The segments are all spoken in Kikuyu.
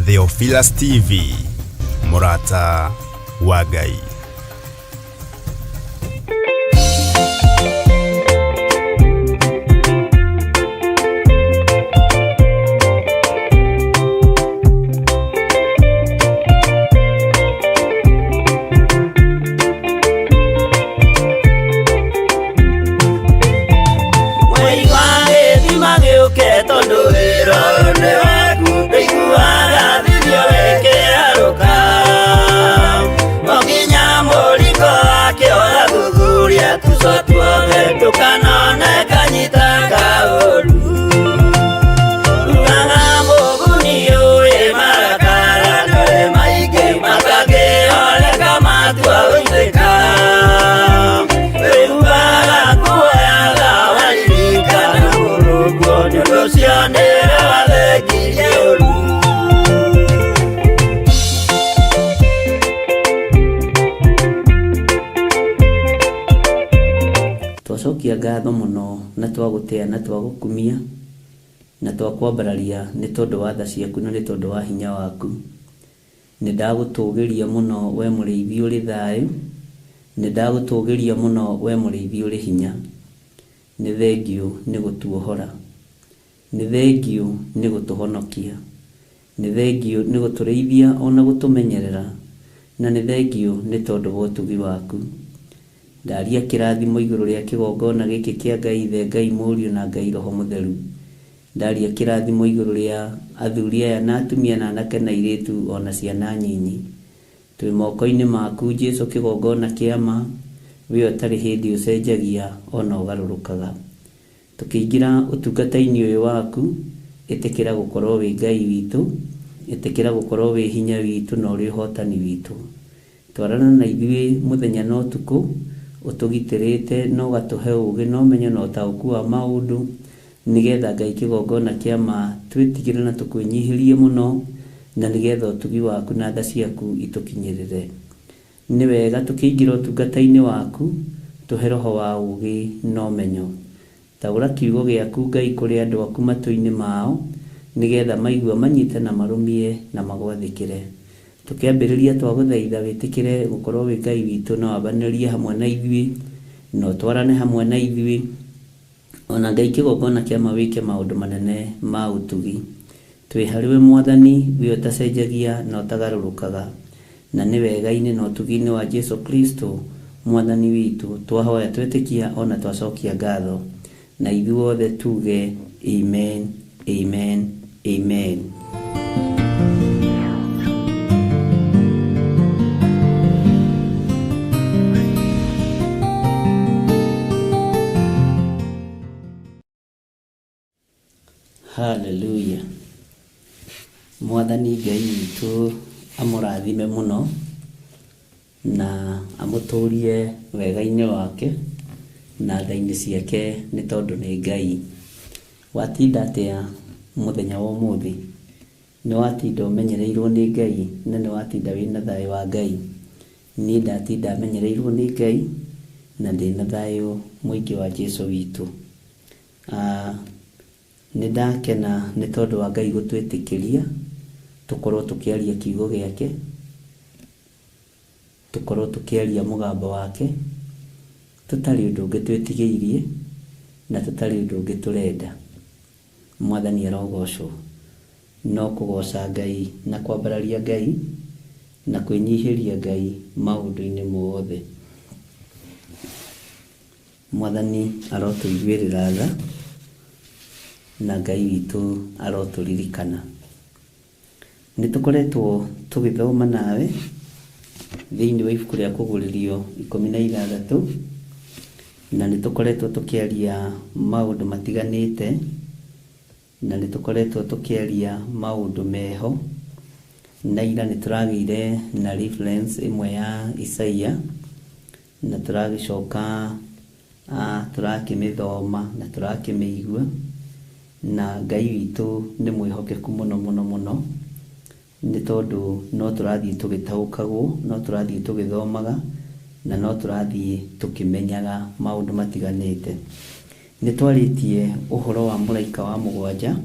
Theophilus TV, mũrata wa Ngai. Mwei wa gĩthima gĩũke tondũ wĩra ũyũ nĩ waku, ndĩiguaga thithio wĩkĩharũka. O nginya mũringo wake ũgathuthuria tuco tuothe, ndũkanone kanyita kaũru. Ugaga mũguni ũĩ marakara ndũrĩ maingĩ, matangĩoleka matua gũitĩka. Wĩhuhaga kuoyaga waririkana mũrũguo, nĩ ũndũ ũcio nĩwe wathengirie ũru. Twacokia ngatho mũno na twagũtĩa na twagũkumia na twakwambararia nĩ tondũ wa tha ciaku na nĩ tondũ wa hinya waku. Nĩ ndagũtũgĩria mũno we mũrĩithi ũrĩ thayũ, nĩ ndagũtũgĩria mũno we mũrĩithi ũrĩ hinya. Nĩ thengiũ nĩ gũtuohora, nĩ thengiũ nĩ gũtũhonokia, nĩ thengiũ nĩ gũtũrĩithia ona gũtũmenyerera, na nĩ thengiũ nĩ tondũ wa ũtugi waku. Ndaria kĩrathimo igũrũ rĩa kĩgongona gĩkĩ kĩa Ngai Ithe, Ngai Mũriũ na Ngai Roho Mũtheru. Ndaria kĩrathimo igũrũ rĩa athuri aya na atumia na anake na airĩtu ona ciana nyinyi. Twĩ moko-inĩ maku Jesu kĩgongona kĩa ma, we ũtarĩ hĩndĩ ũcenjagia ona ũgarũrũkaga. Tũkĩingĩra ũtungata-inĩ ũyũ waku, ĩtĩkĩra gũkorwo wĩ Ngai witũ, ĩtĩkĩra gũkorwo wĩ hinya witũ na ũrĩ ũhotani witũ. Twarana na ithuĩ mũthenya na ũtukũ, ũtũgitĩrĩte na ũgatũhe ũũgĩ na ũmenyo na ũtaũku wa maũndũ, nĩgetha Ngai kĩgongona kĩa ma twĩtigĩre na tũkwĩnyihĩrie mũno, na nĩgetha ũtugi waku na tha ciaku itũkinyĩrĩre. Nĩ wega tũkĩingĩra ũtungata-inĩ waku, tũhe roho wa ũũgĩ na ũmenyo. Taũra kiugo gĩaku Ngai kũrĩ andũ aku matũ-inĩ mao, nĩgetha maigua manyite na marũmie na magwathĩkĩre. Tũkĩambĩrĩria twagũthaitha wĩtĩkĩre gũkorwo wĩ Ngai witũ na wambanĩrie hamwe na ithuĩ, na ũtwarane hamwe na ithuĩ, ona Ngai kĩgongona kĩa ma wĩke maũndũ manene ma ũtugi. Twĩ harĩwe Mwathani, we ũtacenjagia na ũtagarũrũkaga, na nĩ wega-inĩ na ũtugi-inĩ wa Jesu Kristo Mwathani witũ twahoya twetĩkia ona twacokia ngatho, na ithuothe tuge amen, amen, amen. Hallelujah. Mwathani Ngai witũ amũrathime mũno na amũtũrie wega-inĩ wake na tha-inĩ ciake nĩ tondũ nĩ Ngai. Watinda atĩa mũthenya wa ũmũthĩ? Nĩ watinda ũmenyereirwo nĩ Ngai na nĩ watinda wĩna thayũ wa Ngai? Niĩ ndatinda menyereirwo nĩ Ngai na ndĩna thayũ mũingĩ wa Jesu witũ. Nĩ ndakena nĩ tondũ wa Ngai gũtwĩtĩkĩria tũkorwo tũkĩaria kiugo gĩake, tũkorwo tũkĩaria mũgambo wake, tũtarĩ ũndũ ũngĩ twĩtigĩirie na tũtarĩ ũndũ ũngĩ tũrenda. Mwathani arogocwo. No kũgoca Ngai na kwambararia Ngai na kwĩnyihĩria Ngai maũndũ-inĩ mothe. Mwathani arotũiguĩrĩra tha na Ngai witũ arotũririkana. Nĩ tũkoretwo tũgĩthoma nawe thĩinĩ wa ibuku rĩa Kũguũrĩrio 16, na nĩ tũkoretwo tũkĩaria maũndũ matiganĩte, na nĩ tũkoretwo tũkĩaria maũndũ meho, na ira nĩ tũragĩire na reference ĩmwe ya Isaia, na tũragĩcoka tũrakĩmĩthoma na tũrakĩmĩigua, na Ngai witũ nĩ mwĩhokeku mũno mũno mũno, nĩ tondũ no tũrathiĩ tũgĩtaũkagwo, no tũrathiĩ tũgĩthomaga, na no tũrathiĩ tũkĩmenyaga maũndũ matiganĩte. Nĩ twarĩtie ũhoro wa mũraika wa mũgwanja,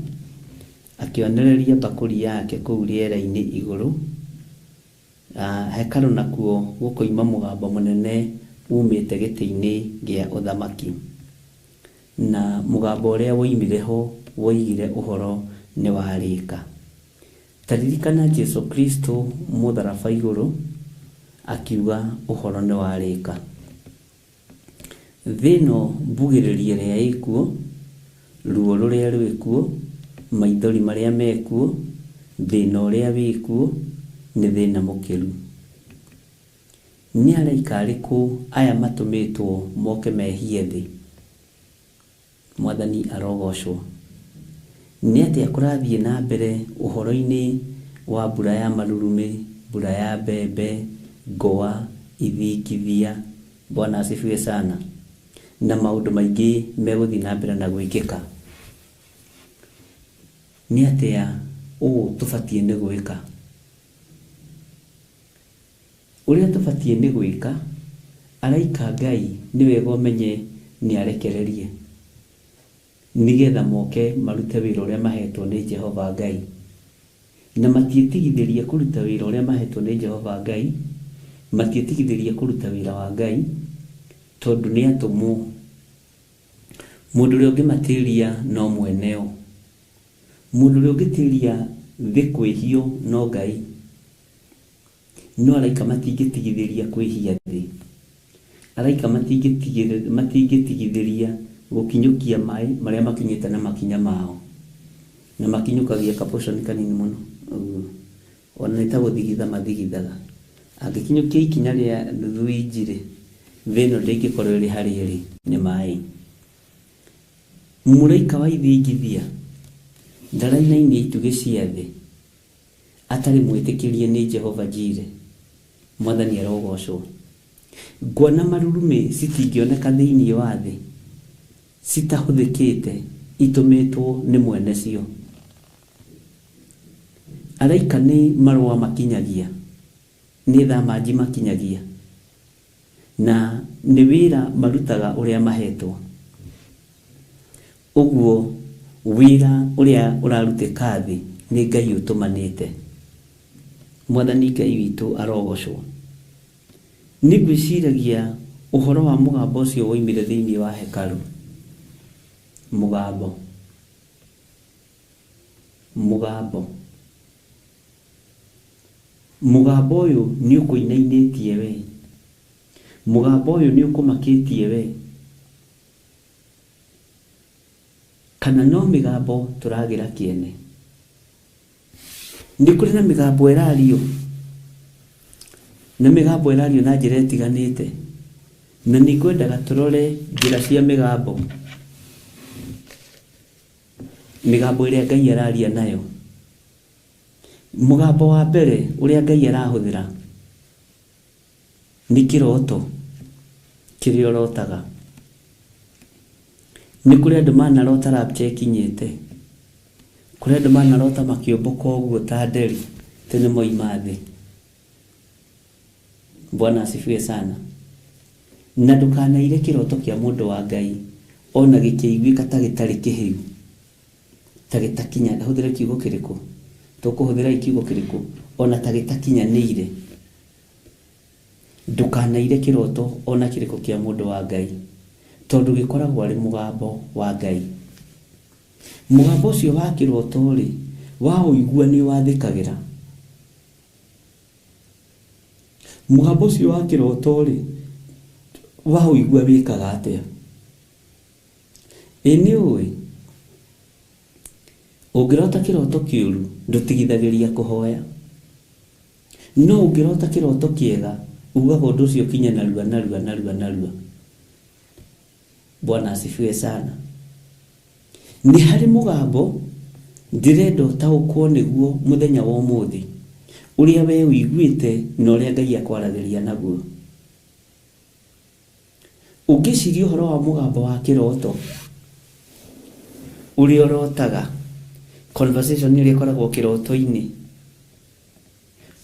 Akĩonereria mbakũri yake kũu rĩera-inĩ igũrũ. Hekarũ nakuo gũkoima mũgambo mũnene umĩte gĩtĩ-inĩ gĩa ũthamaki. Na mũgambo ũrĩa woimire ho woigire ũhoro nĩ warĩka. Ta ririkana Jesu Kristo mũtharaba igũrũ akiuga ũhoro nĩ warĩka. Thĩ ĩno mbugĩrĩrio ĩrĩa ĩkuo, ruo rũrĩa rwĩkuo, maithori marĩa mekuo, thĩna ũrĩa wĩkuo, nĩ thĩna mũkĩru. Nĩ araika arĩkũ aya matũmĩtwo moke mehie thĩ? Mwathani arogocwo. Nĩ atĩa kũrathiĩ na mbere ũhoro-inĩ wa mbura ya marurumĩ, mbura ya mbembe, ngũa, ithingithia? Bwana asifiwe sana. Na maũndũ maingĩ megũthiĩ na mbere na gwĩkĩka. Nĩ atĩa ũũ tũbatiĩ nĩ gwĩka? Ũrĩa tũbatiĩ nĩ gwĩka, araika Ngai nĩ wega ũmenye nĩ arekererie nĩgetha moke marute wĩra ũrĩa mahetwo nĩ Jehova Ngai. Na matiĩtigithĩria kũruta wĩra ũrĩa mahetwo nĩ Jehova Ngai, matiĩtigithĩria kũruta wĩra wa Ngai, tondũ nĩ atũmwo. Mũndũ ũrĩa ũngĩmatĩria no mweneo. Mũndũ ũrĩa ũngĩtĩria thĩ kwĩhio no Ngai. No araika matingĩtigithĩria kwĩhia thĩ. Araika matingĩtigithĩria gũkinyũkia maĩ marĩa makinyĩte na makinya mao. Na makinyũkagia kaportion kanini mũno. Ũguo. Ona nĩ ta gũthigitha mathigithaga. Angĩkinyũkia ikinya rĩa nuthu inji rĩ, thĩ ĩno ndĩngĩkorwo ĩrĩ harĩa ĩrĩ nĩ maĩ. Mũraika wa ithingithia ndarainainia itugĩ cia thĩ atarĩ mwĩtĩkĩrie nĩ Jehova Jire. Mwathani arogocwo. Ngwa na marurumĩ citingĩoneka thĩinĩ wa thĩ citahũthĩkĩte itũmĩtwo nĩ mwene cio. Araika nĩ marũa makinyagia, nĩ thamanji makinyagia, na nĩ wĩra marutaga ũrĩa mahetwo. Ũguo wĩra ũrĩa ũrarutĩka thĩ nĩ Ngai ũtũmanĩte. Mwathani Ngai witũ arogocwo. Nĩ ngwĩciragia ũhoro wa mũgambo ũcio woimire thĩinĩ wa hekarũ. Mũgambo. Mũgambo. Mũgambo ũyũ nĩ ũkũinainĩtie we. Mũgambo ũyũ nĩ ũkũmakĩtie we. Kana no mĩgambo tũragĩra kĩene. Nĩ kũrĩ na mĩgambo ĩrario. Na mĩgambo ĩrario na njĩra ĩtiganĩte. Na nĩ ngwendaga tũrore njĩra cia mĩgambo. Mĩgambo ĩrĩa Ngai araria nayo. Mũgambo wa mbere ũrĩa Ngai arahũthĩra nĩ kĩroto kĩrĩa ũrotaga. Nĩ kũrĩ andũ manarota rapture ĩkinyĩte. Kũrĩ andũ manarota makĩũmbũka ũguo ta nderi atĩ nĩ moima thĩ. Bwana asifiwe sana. Na ndũkanaire kĩroto kĩa mũndũ wa Ngai ona gĩkĩiguĩka ta gĩtarĩ kĩhĩu, ta gĩtakinya, hũthĩre kiugo kĩrĩkũ? Tũkũhũthĩra kiugo kĩrĩkũ? Ona ta gĩtakinyanĩire. Ndũkanaire kĩroto ona kĩrĩkũ kĩa mũndũ wa Ngai, tondũ gĩkoragwo arĩ mũgambo wa Ngai. Mũgambo ũcio wa kĩroto rĩ, waũigua nĩ wathĩkagĩra. Mũgambo ũcio wa kĩroto rĩ, waũigua wĩkaga atĩa? Ĩ nĩ ũĩ, ũngĩrota kĩroto kĩũru ndũtigithagĩria kũhoya. No ũngĩrota kĩroto kĩega, ugaga ũndũ ũcio ũkinye narua narua narua narua. Bwana asifiwe sana. Nĩ harĩ mũgambo ndĩrenda ũtaũkwo nĩguo mũthenya wa ũmũthĩ, ũrĩa we ũiguĩte na ũrĩa Ngai akwaragĩria naguo. Ũngĩciria ũhoro wa mũgambo wa kĩroto ũrĩa ũrotaga, conversation ĩrĩa ĩkoragwo kĩroto-inĩ,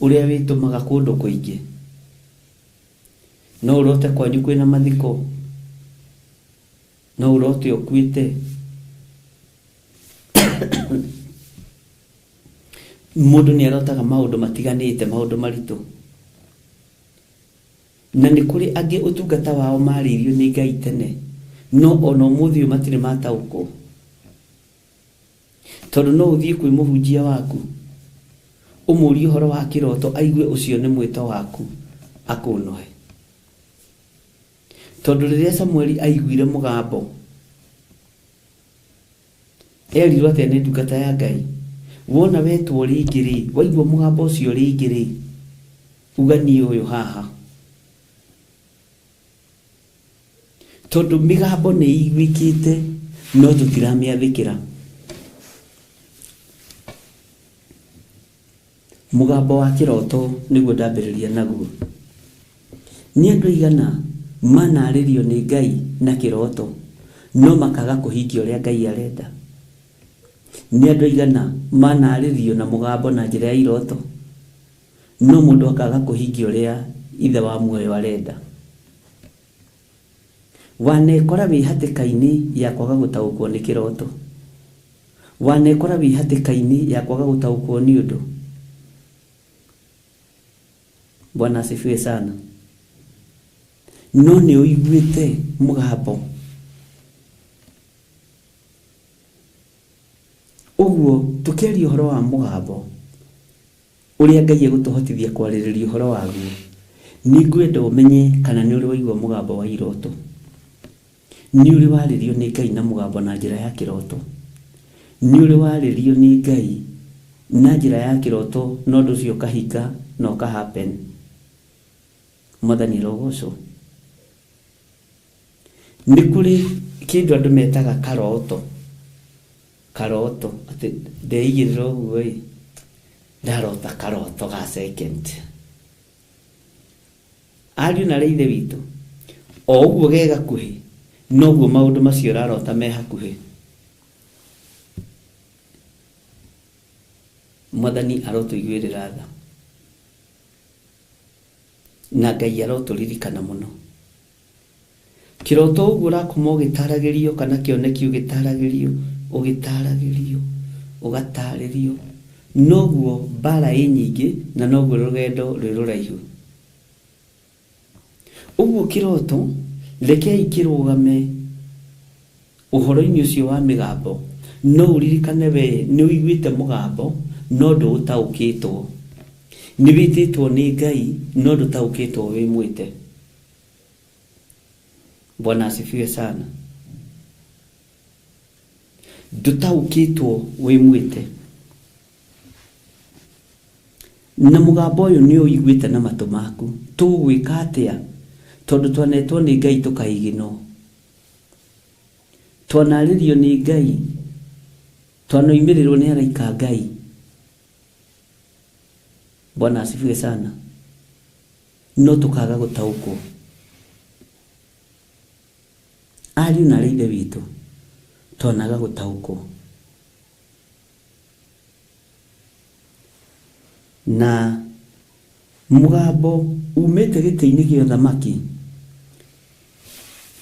ũrĩa wĩtũmaga kũndũ kũingĩ. No ũrote kwanyu kwĩna mathiko, no ũrote ũkuĩte. Mũndũ nĩ arotaga maũndũ matiganĩte, maũndũ maritũ. Na nĩ kũrĩ angĩ ũtungata wao marĩirio nĩ Ngai tene, no ona ũmũthĩ ũyũ matirĩ mataũkwo. Tondũ no ũthiĩ kwĩ mũhunjia waku, ũmũrie ũhoro wa kĩroto, aigue ũcio nĩ mwĩto waku, akũnoe. Tondũ rĩrĩa Samueli aiguire mũgambo, erirwo atĩa nĩ ndungata ya Ngai? Wona wetwo rĩngĩ rĩ, waigua mũgambo ũcio rĩngĩ rĩ, uga niĩ ũyũ haha. Tondũ mĩgambo nĩ ĩiguĩkĩte no tũtiramĩathĩkĩra. Mũgambo wa kĩroto nĩguo ndambĩrĩria naguo. Nĩ andũ aigana manarĩrio nĩ Ngai na kĩroto no makaga kũhingia ũrĩa Ngai arenda? Nĩ andũ aigana manarĩrio na mũgambo na njĩra ya iroto no mũndũ akaga kũhingia ũrĩa Ithe wa muoyo arenda? Wanekora wĩ hatĩka-inĩ ya kwaga gũtaũkwo nĩ kĩroto? Wanekora wĩ hatĩka-inĩ ya kwaga gũtaũkwo nĩ ũndũ? Bwana asifiwe sana. No nĩ ũiguĩte mũgambo. Ũguo tũkĩaria ũhoro wa mũgambo ũrĩa Ngai egũtũhotithia kwarĩrĩria ũhoro waguo, nĩ ngwenda ũmenye kana nĩ ũrĩ waigua mũgambo wa iroto. Nĩ ũrĩ warĩrio nĩ Ngai na mũgambo na njĩra ya kĩroto. Nĩ ũrĩ warĩrio nĩ Ngai na njĩra ya kĩroto na ũndũ ũcio ũkahinga na ũka happen. Mwathani arogocwo. Nĩ kũrĩ kĩndũ andũ metaga karoto. Karoto, atĩ ndeigĩrĩra ũguo ĩ, ndarota karoto ga second. Ariũ na arĩ ithe witũ, o ũguo ge gakuhĩ, noguo maũndũ macio ũrarota me hakuhĩ. Mwathani arotũiguĩrĩra tha. Na Ngai arotũririkana mũno. Kĩroto ũguo ũrakoma ũgĩtaragĩrio kana kĩoneki ũgĩtaragĩrio, ũgĩtaragĩrio, ũgatarĩrio, noguo mbara ĩ nyingĩ na noguo rũgendo rwĩ rũraihu. Ũguo kĩroto rekei kĩrũgame ũhoro-inĩ ũcio wa mĩgambo, no ũririkane we nĩ ũiguĩte mũgambo no ndũũtaũkĩtwo. Nĩ wĩtĩtwo nĩ Ngai no ndũtaũkĩtwo wĩ mwĩte. Bwana asifiwe sana. Ndũtaũkĩtwo wĩ mwĩte. Na mũgambo ũyũ nĩ ũiguĩte na matũ maku. Tũgwĩka atĩa? Tondũ twanetwo nĩ Ngai tũkaiginwo. Twanarĩrio nĩ Ngai. Twanoimĩrĩrwo nĩ araika a Ngai. Bwana asifiwe sana. No tũkaga gũtaũkwo. Ariũ na arĩ ithe witũ, twanaga gũtaũkwo. Na mũgambo umĩte gĩtĩ-inĩ gĩa ũthamaki,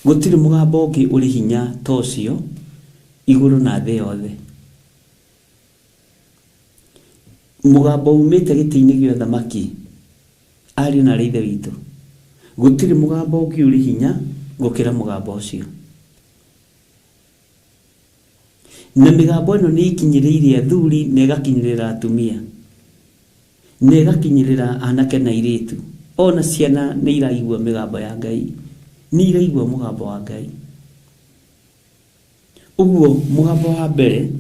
gũtirĩ mũgambo ũngĩ ũrĩ hinya ta ũcio igũrũ na thĩ yothe. Mũgambo umĩte gĩtĩ-inĩ gĩa ũthamaki, ariũ na arĩ ithe witũ, gũtirĩ mũgambo ũngĩ ũrĩ hinya gũkĩra mũgambo ũcio. Na mĩgambo ĩno nĩ ĩkinyĩrĩire athuri na ĩgakinyĩrĩra atumia, na ĩgakinyĩrĩra anake na airĩtu. Ona ciana nĩ iraigua mĩgambo ya Ngai, nĩ iraigua mũgambo wa Ngai. Ũguo mũgambo wa mbere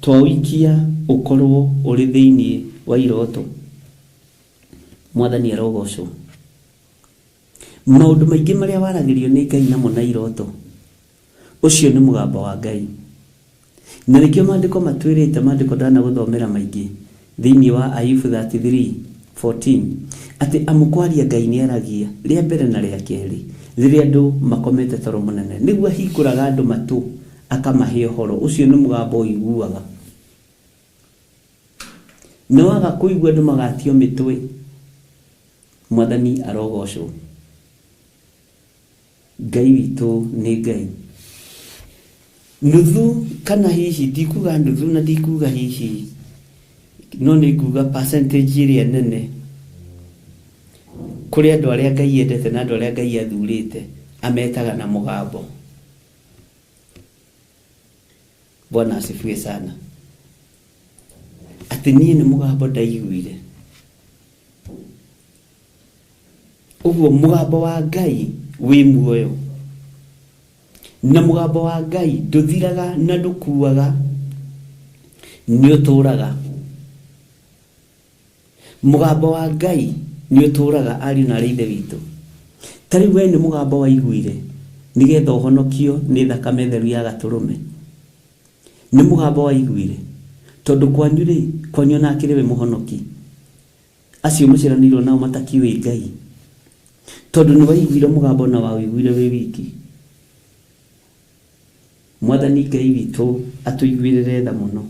twaũikia ũkorwo ũrĩ thĩinĩ wa iroto. Mwathani arogocwo. Maũndũ maingĩ marĩa waragĩrio nĩ Ngai namo na iroto, ũcio nĩ mũgambo wa Ngai. Na nĩkĩo maandĩko matwĩrĩte, maandĩko ndanagũthomera maingĩ thĩinĩ wa Ayubu 33:14, atĩ amu kwaria Ngai nĩ aragia rĩa mbere na rĩa kerĩ, rĩrĩa andũ makomete toro mũnene, nĩguo ahingũraga andũ matũ akamahe ũhoro. Ũcio nĩ mũgambo ũiguaga. Na waga kũigua andũ magatio mĩtwe. Mwathani arogocwo. Ngai witũ nĩ Ngai. Nuthu kana hihi, ndikuga nuthu na ndikuga hihi No nĩ nguga percentage ĩrĩa nene kũrĩ andũ arĩa Ngai endete na andũ arĩa Ngai athurĩte ametaga na mũgambo. Bwana asifiwe sana. Atĩ niĩ nĩ mũgambo ndaiguire. Ũguo mũgambo wa Ngai wĩ muoyo, na mũgambo wa Ngai ndũthiraga na ndũkuaga, nĩ ũtũraga. Mũgambo wa Ngai nĩ ũtũraga, ariũ na arĩ ithe witũ. Ta rĩu we nĩ mũgambo waiguire nĩgetha ũhonokio nĩ thakame theru ya gatũrũme. Nĩ mũgambo waiguire tondũ kwanyu rĩ, kwanyu ona akĩrĩ we mũhonoki, acio mũciaranĩirwo nao matakiũĩ Ngai, tondũ nĩ waiguire mũgambo na waũiguire wĩ wiki. Mwathani Ngai witũ atũiguĩrĩre tha mũno,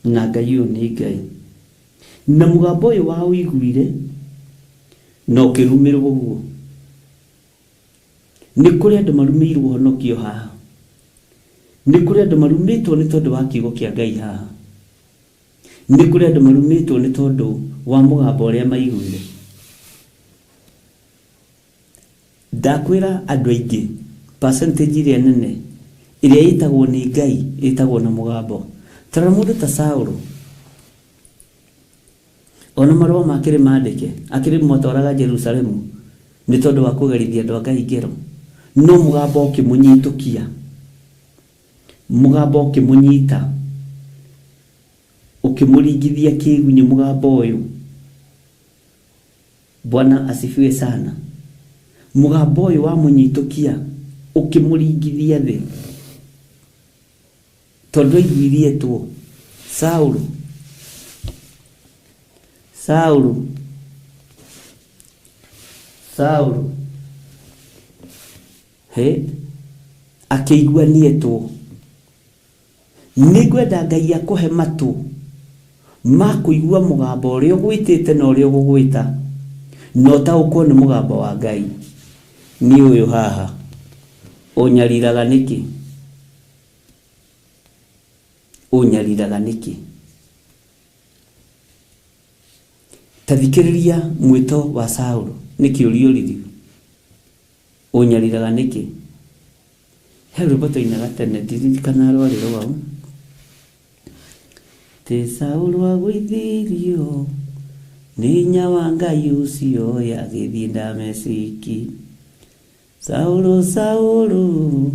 na Ngai ũyũ nĩ Ngai. Na mũgambo ũyũ waũiguire na ũkĩrumĩrwo ũguo. Nĩ kũrĩ andũ marumĩirwo ũhonokio haha, nĩ kũrĩ andũ marumĩtwo nĩ tondũ wa kiugo kĩa Ngai haha, nĩ kũrĩ andũ marumĩtwo nĩ tondũ wa mũgambo ũrĩa maiguire. Ndakwĩra andũ aingĩ percentage ĩrĩa nene ĩrĩa ĩtagwo nĩ Ngai ĩtagwo na mũgambo. Tarora mũndũ ta Saũlũ, ona marũa makĩrĩ mandĩke akĩrĩ mwatwaraga Jerusalemu nĩ tondũ wa kũgerithia andũ a Ngai ngero, no mũgambo ũkĩmũnyitũkia, mũgambo ũkĩmũnyita, ũkĩmũringithia kĩgunyĩ mũgambo ũyũ. Bwana asifiwe sana. Mũgambo ũyũ wamũnyitũkia ũkĩmũringithia thĩ, tondũ aiguirie etwo Saũlũ, Saũlũ, Saũlũ. He akĩigua nĩetwo. Nĩ ngwenda Ngai akũhe matũ ma kũigua mũgambo ũrĩa ũgwĩtĩte na ũrĩa ũgũgwĩta, na ũtaũkwo nĩ mũgambo wa Ngai. Nĩ ũyũ haha ũnyariraga nĩkĩ? Ũnyariraga nĩkĩ? Ta thikĩrĩria mwĩto wa Saũlũ, nĩ kĩũria ũririo. Ũnyariraga nĩkĩ? He rwĩmbo twainaga tene, ndirikana rwarĩ rwaũ. Ti Saũlũ agũithirio nĩ hinya wa Ngai ũcio agĩthiĩ Dameski. Saũlũ, Saũlũ,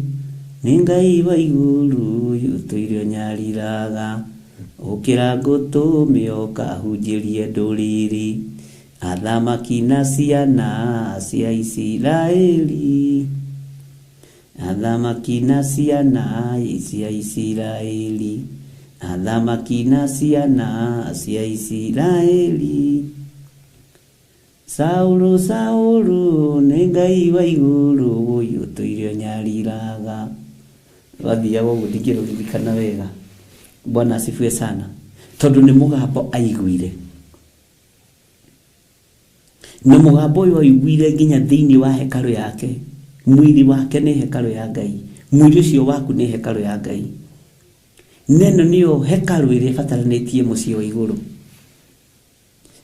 nĩ Ngai wa igũrũ ũtũire ũnyariraga, ũkĩra ngũtũme ũkahunjĩrie ndũrĩrĩ, athamaki na ciana cia Isiraeli, athamaki na ciana cia Isiraeli, athamaki na ciana cia Isiraeli. Saũlũ, Saũlũ, nĩ Ngai wa igũrũ ũyũ ũtũire ũnyariraga. Wathiaga ũguo ndingĩrũririkana wega. Bwana asifiwe sana. Tondũ nĩ mũgambo aiguire, na mũgambo ũyũ aiguire nginya thĩinĩ wa hekarũ yake. Mwĩrĩ wake nĩ hekarũ ya Ngai, mwĩrĩ ũcio waku nĩ hekarũ ya Ngai. Neno nĩyo hekarũ ĩrĩa ĩbataranĩtie mũciĩ wa igũrũ,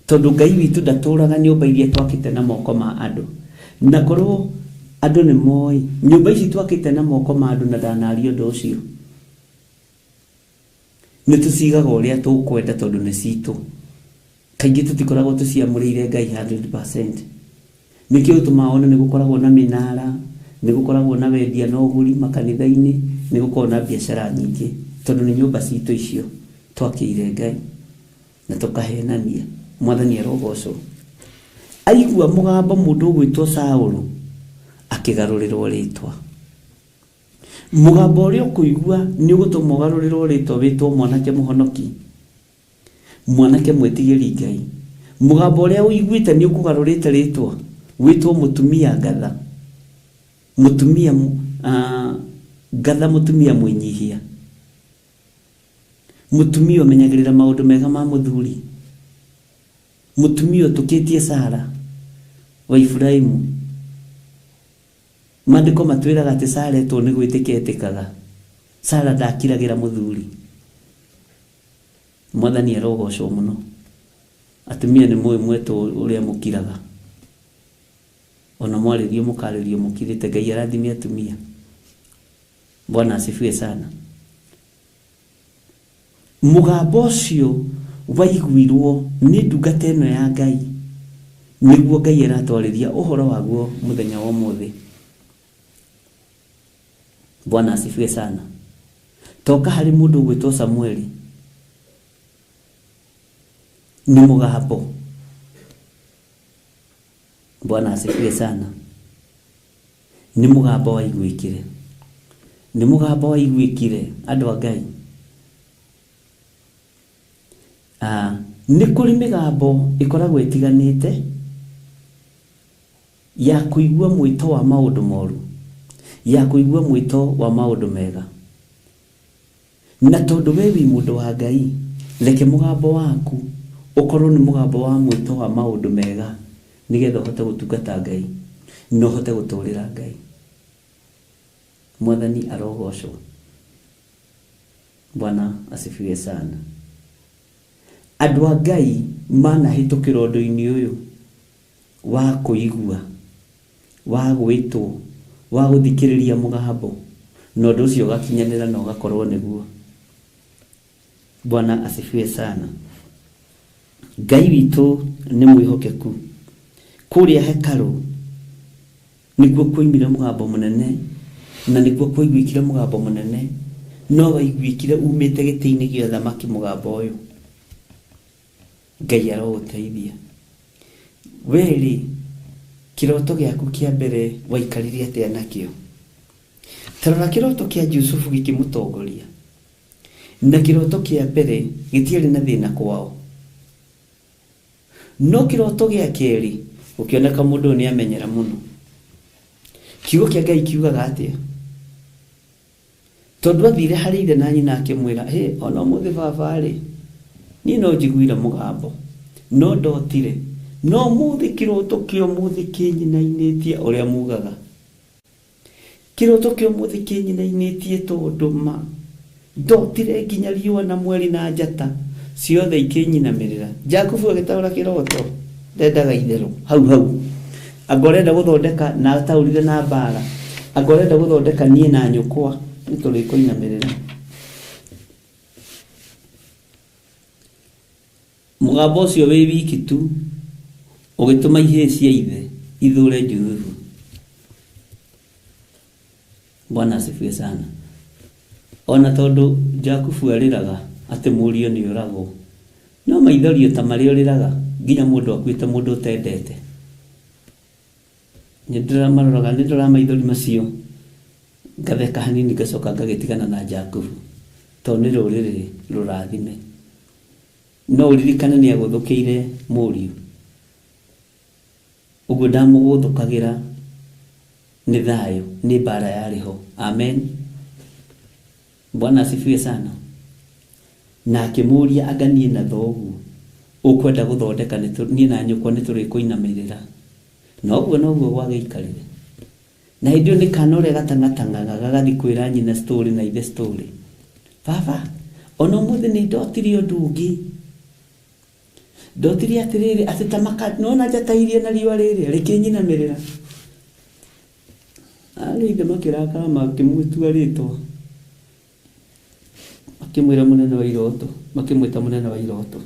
tondũ Ngai witũ ndatũraga nyũmba iria twakĩte na moko ma andũ. Na korwo andũ nĩ moĩ nyũmba ici twakĩte na moko ma andũ, na ndanaria ũndũ ũcio, nĩ tũcigaga ũrĩa tũkwenda tondũ nĩ citũ. Kaingĩ tũtikoragwo tũciamũrĩire Ngai 100%. Nĩkĩo ũtũmaga wone nĩ gũkoragwo na mĩnara, nĩ gũkoragwo na wendia na ũgũri makanitha-inĩ, nĩ gũkoragwo na biacara nyingĩ, tondũ nĩ nyũmba citũ icio twakĩire Ngai na tũkahenania. Mwathani arogocwo. Aigua mũgambo mũndũ ũgwĩtwo Saũlũ akĩgarũrĩrwo rĩtwa. Mũgambo ũrĩa ũkũigua nĩ ũgũtũma ũgarũrĩrwo rĩtwa wĩtwo mwanake mũhonoki, mwanake mwĩtigĩri Ngai. Mũgambo ũrĩa ũiguĩte nĩ ũkũgarũrĩte rĩtwa wĩtwo mũtumia ngatha, mũtumia ngatha, mũtumia mwĩnyihia, mũtumia ũmenyagĩrĩra maũndũ mega ma mũthuri, mũtumia ũtũkĩtie Sara wa Iburaimu. Maandĩko matwĩraga atĩ Sara etwo nĩ gwĩtĩka etĩkaga. Sara ndakiragĩra mũthuri. Mwathani arogocwo mũno. Atumia nĩ mũĩ mwetwo ũrĩa mũkiraga, ona mwarĩrio mũkarĩrio mũkirĩte. Ngai arathime atumia. Bwana asifiwe sana. Mũgambo ũcio waiguirwo nĩ ndungata ĩno ya Ngai, nĩguo Ngai aratwarĩria ũhoro waguo mũthenya wa ũmũthĩ. Bwana asifiwe sana. Toka harĩ mũndũ ũgwĩtwo Samueli, nĩ mũgambo. Bwana asifiwe sana. Nĩ mũgambo waiguĩkire, nĩ mũgambo waiguĩkire andũ a Ngai. Nĩ kũrĩ mĩgambo ĩkoragwo ĩtiganĩte ya kũigua mwĩto wa maũndũ moru, ya kũigua mwĩto wa maũndũ mega. Na tondũ we wĩ mũndũ wa Ngai, reke mũgambo waku ũkorwo nĩ mũgambo wa mwĩto wa maũndũ mega, nĩgetha ũhote gũtungata Ngai na ũhote gũtũrĩra Ngai. Mwathani arogocwo. Bwana asifiwe sana. Andũ a Ngai manahĩtũkĩra ũndũ-inĩ ũyũ wa kũigua, wa gwĩtwo, wa gũthikĩrĩria mũgambo, na ũndũ ũcio ũgakinyanĩra na ũgakorwo nĩguo. Bwana asifiwe sana. Ngai witũ nĩ mwĩhokeku. Kũrĩa hekarũ nĩkuo kwoimire mũgambo mũnene, na nĩkuo kwaiguĩkire mũgambo mũnene, no waiguĩkire umĩte gĩtĩ-inĩ gĩa ũthamaki mũgambo ũyũ. Ngai arogũteithia. We-rĩ, kĩroto gĩaku kĩa mbere waikarire atĩa nakĩo? Ta rora kĩroto kĩa Jusufu gĩkĩmũtongoria, na kĩroto kĩa mbere gĩtiarĩ na thĩna kwao, no kĩroto gĩa kerĩ gũkĩoneka mũndũ ũyũ nĩ amenyera mũno. Kiugo kĩa Ngai kiugaga atĩa? Tondũ athire harĩ ithe na nyina akĩmwĩra, hĩ, ona ũmũthĩ baba-rĩ, niĩ no njiguire mũgambo, no ndotire, no ũmũthĩ kĩroto kĩa ũmũthĩ kĩnyinainĩtie ũrĩa mugaga. Kĩroto kĩa ũmũthĩ kĩnyinainĩtie tondũ ma ndotire nginya riũa na mweri na njata ciothe ikĩnyinamĩrĩra. Jakubu agĩtaũra kĩroto, ndendaga itherũ hau hau. Anga ũrenda gũthondeka na ataũrire na mbara, anga ũrenda gũthondeka niĩ na nyũkwa nĩ tũrĩkũinamĩrĩra. Mũgambo ũcio wĩ wiki tu ũgĩtũma ihĩĩ cia ithe ithũre Jusufu. Bwana asifiwe sana. Ona tondũ Jakubu arĩraga atĩ mũriũ nĩ ũragwo, no maithorio ta marĩa ũrĩraga nginya mũndũ akuĩte mũndũ ũtendete. Nĩ ndĩramaroraga, nĩ ndĩroraga maithori macio, ngatheka hanini ngacoka ngagĩtigana na Jakubu, tondũ nĩ rũrĩrĩ rũrathime. No ũririkane nĩ agũthũkĩire mũriũ, ũguo ndamũgũthũkagĩra nĩ thayũ, nĩ mbara yarĩ ho. Amen. Bwana asifiwe sana. Na akĩmũria, anga niĩ na thoguo ũkwenda gũthondeka niĩ na nyũkwa nĩ tũrĩkũinamĩrĩra. Na ũguo noguo gwagĩikarire. Na hĩndĩ ĩyo nĩ kana ũrĩa gatang'atang'aga gagathiĩ kwĩra nyina story na ithe story. Baba, ona ũmũthĩ nĩ ndotire ũndũ ũngĩ. Ndotire atĩrĩrĩ, atĩ ta maka, nĩwona njata iria na riũa rĩrĩa rĩkĩnyinamĩrĩra. Arĩ ithe makĩrakara makĩmũtua rĩtwa, makĩmwĩra mũnene wa iroto, makĩmwĩta mũnene wa iroto.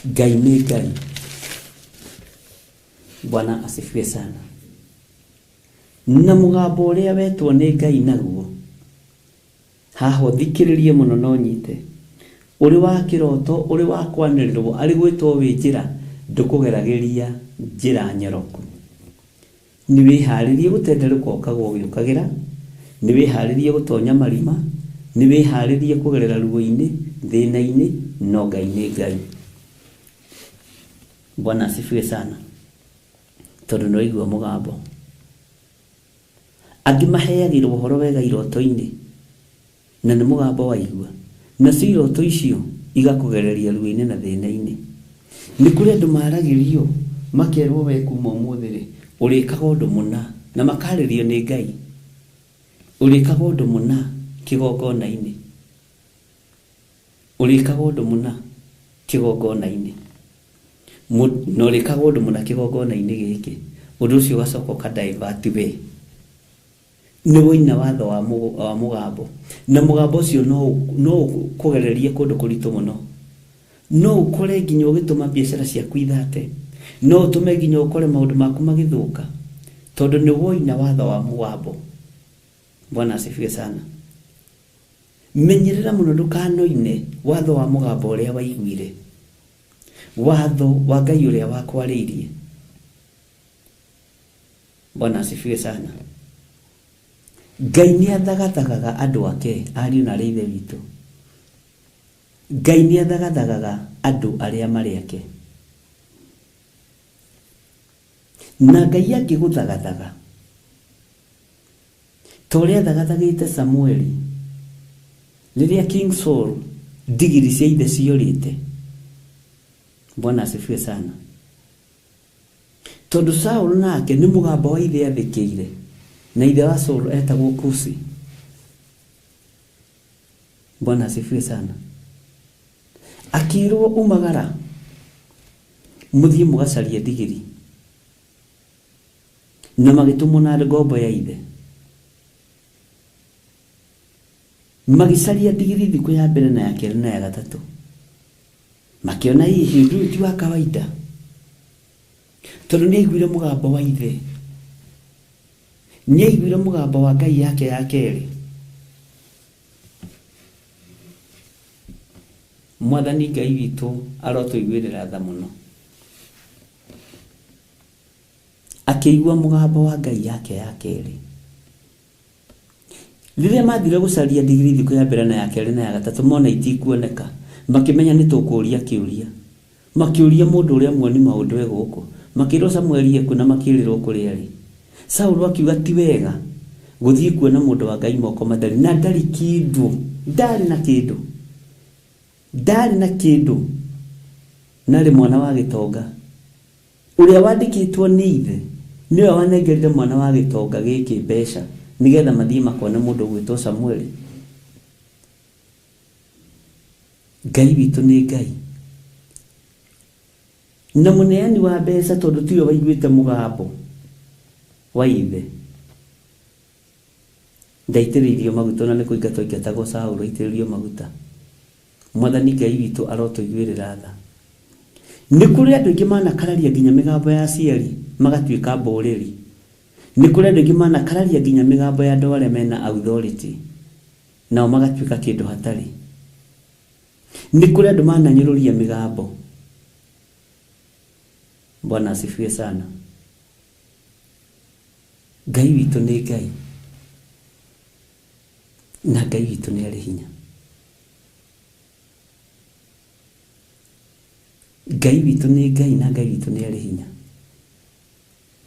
Ngai nĩ Ngai. Bwana asifiwe sana. Na mũgambo ũrĩa wetwo nĩ Ngai naguo, haha ũthikĩrĩrie mũno no nyite, ũrĩ wa kĩroto, ũrĩ wa kwanĩrĩrwo, arĩ gwĩtwo wĩ njĩra, ndũkũgeragĩria njĩra nyoroku. Nĩ wĩharĩrie gũtenderũka ũkagwo ũgĩũkagĩra, nĩ wĩharĩrie gũtonya marima, nĩ wĩharĩrie kũgerera ruo-inĩ, thĩna-inĩ, no Ngai nĩ Ngai. Bwana asifiwe sana. Tondũ nĩ waigua mũgambo. Angĩ maheagĩrwo ũhoro wega iroto-inĩ, na nĩ mũgambo waigua. Nacio iroto icio igakũgereria ruo-inĩ na thĩna-inĩ. Nĩ kũrĩ andũ maragĩrio makerwo we kuma ũmũthĩ rĩ, ũrĩkaga ũndũ mũna, na makarĩrio nĩ Ngai. Ũrĩkaga ũndũ mũna kĩgongona-inĩ. Ũrĩkaga ũndũ mũna kĩgongona-inĩ, na ũrĩkaga ũndũ mũna kĩgongona-inĩ gĩkĩ, ũndũ ũcio ũgacoka ũka divert we. Nĩ woina watho wa mũgambo, na mũgambo ũcio no ũkũgererie kũndũ kũritũ mũno. No ũkore nginya ũgĩtũma biacara ciaku ithate, no ũtũme nginya ũkore maũndũ maku magĩthũka, tondũ nĩ woina watho wa mũgambo. Bwana asifiwe sana. Menyerera mũno ndũkanoine watho wa mũgambo ũrĩa waiguire, watho wa Ngai ũrĩa wakwarĩirie. Bwana asifiwe sana. Ngai nĩ athagathagaga andũ ake, ariũ na arĩ ithe witũ. Ngai nĩ athagatagaga andũ arĩa marĩ ake. Na Ngai angĩgũthagathaga ta ũrĩa athagathagĩte Samueli rĩrĩa King Saul ndigiri cia ithe ciorĩte. Bwana asifiwe sana. Tondũ Saul nake nĩ mũgambo wa ithe athĩkĩire, na ithe wa Saul etagwo Kusi. Bwana asifiwe sana. Akĩrwo umagara mũthiĩ mũgacarie ndigiri, na magĩtũmwo na ngombo ya ithe. Magĩcaria ndigiri thikũ ya mbere na ya kerĩ na ya gatatũ, makĩona hihi ũndũ ũyũ ti wa kawaida, tondũ nĩ aiguire mũgambo wa ithe, nĩ aiguire mũgambo wa Ngai yake ya kerĩ. Mwathani Ngai witũ arotũiguĩrĩra tha mũno. Akĩigua mũgambo wa Ngai yake ya kerĩ. Rĩrĩa mathire gũcaria ndigiri thikũ ya mbere na ya kerĩ na ya gatatũ, mona itikuoneka, makĩmenya nĩ tũkũũria kĩũria. Makĩũria mũndũ ũrĩa muoni maũndũ e gũkũ, makĩrwo Samueli ekuo na makĩrĩrwo kũrĩa arĩ. Saulu akiuga ti wega gũthiĩ kuona mũndũ wa Ngai moko matheri, na ndarĩ kĩndũ, ndarĩ na kĩndũ, ndarĩ na kĩndũ, narĩ mwana wa gĩtonga ũrĩa wandĩkĩtwo nĩ ithe nĩwe wanengerire mwana wa gĩtonga gĩkĩ mbeca nĩgetha mathiĩ makone mũndũ ũgwĩtwo Samueli. Ngai witũ nĩ Ngai na mũneani wa mbeca, tondũ tiwe waiguĩte mũgambo wa ithe, ndaitĩrĩirio maguta, na nĩ kũingatwo aingatagwo Saũlũ aitĩrĩrio maguta. Mwathani Ngai witũ arotũiguĩrĩra tha. Nĩ kũrĩ andũ aingĩ manakararia nginya mĩgambo ya aciari magatuĩka mbũrĩri. Nĩ kũrĩ andũ aingĩ manakararia nginya mĩgambo ya andũ arĩa mena authority, nao magatuĩka kĩndũ hatarĩ. Nĩ kũrĩ andũ mananyũrũria mĩgambo. Bwana asifiwe sana. Ngai witũ nĩ Ngai, na Ngai witũ nĩ arĩ hinya. Ngai witũ nĩ Ngai, na Ngai witũ nĩ arĩ hinya.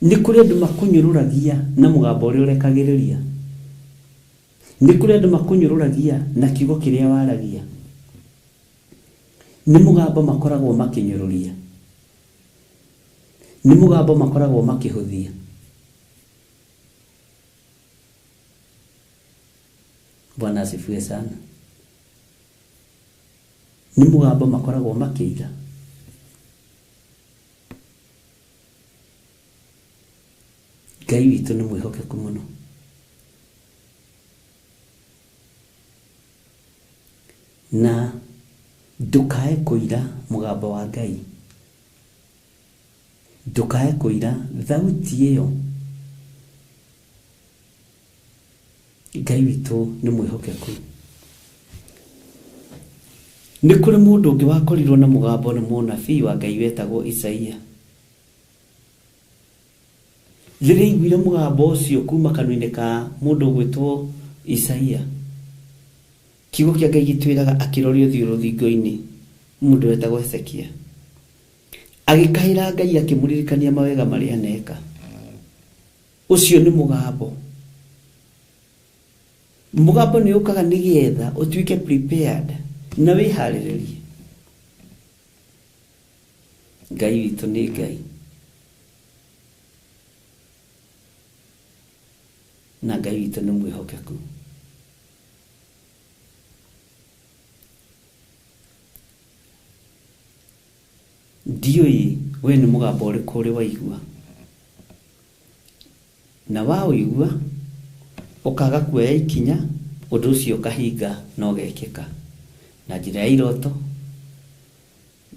Nĩ kũrĩ andũ makũnyũrũragia na mũgambo ũrĩa ũrekagĩrĩria. Nĩ kũrĩ andũ makũnyũrũragia na kiugo kĩrĩa waragia. Nĩ mũgambo makoragwo makĩnyũrũria, nĩ mũgambo makoragwo makĩhũthia. Bwana asifiwe sana. Nĩ mũgambo makoragwo makĩira. Ngai witũ nĩ mwĩhokeku mũno. Na ndũkae kũira mũgambo wa Ngai, ndũkae kũira thauti ĩyo. Ngai witũ nĩ mwĩhokeku. Nĩ kũrĩ mũndũ ũngĩ wakorirwo na mũgambo nĩ mũnabii wa Ngai wetagwo Isaia. Rĩrĩa aiguire mũgambo ũcio kuma kanua-inĩ ka mũndũ ũgwĩtwo Isaia, kiugo kĩa Ngai gĩtwĩraga akĩroria ũthiũ rũthingo-inĩ, mũndũ wetagwo Hezekia agĩkaĩra Ngai akĩmũririkania mawega marĩa aneka. Ũcio nĩ mũgambo. Mũgambo nĩ ũkaga nĩgetha ũtuĩke prepared na wĩharĩrĩrie. Ngai witũ nĩ Ngai, na Ngai witũ nĩ mwĩhokeku. Ndiũĩ we nĩ mũgambo ũrĩkũ ũrĩ waigua, na waũigua ũkaga kuoya ikinya, ũndũ ũcio ũkahinga na ũgekĩka na njĩra ya iroto,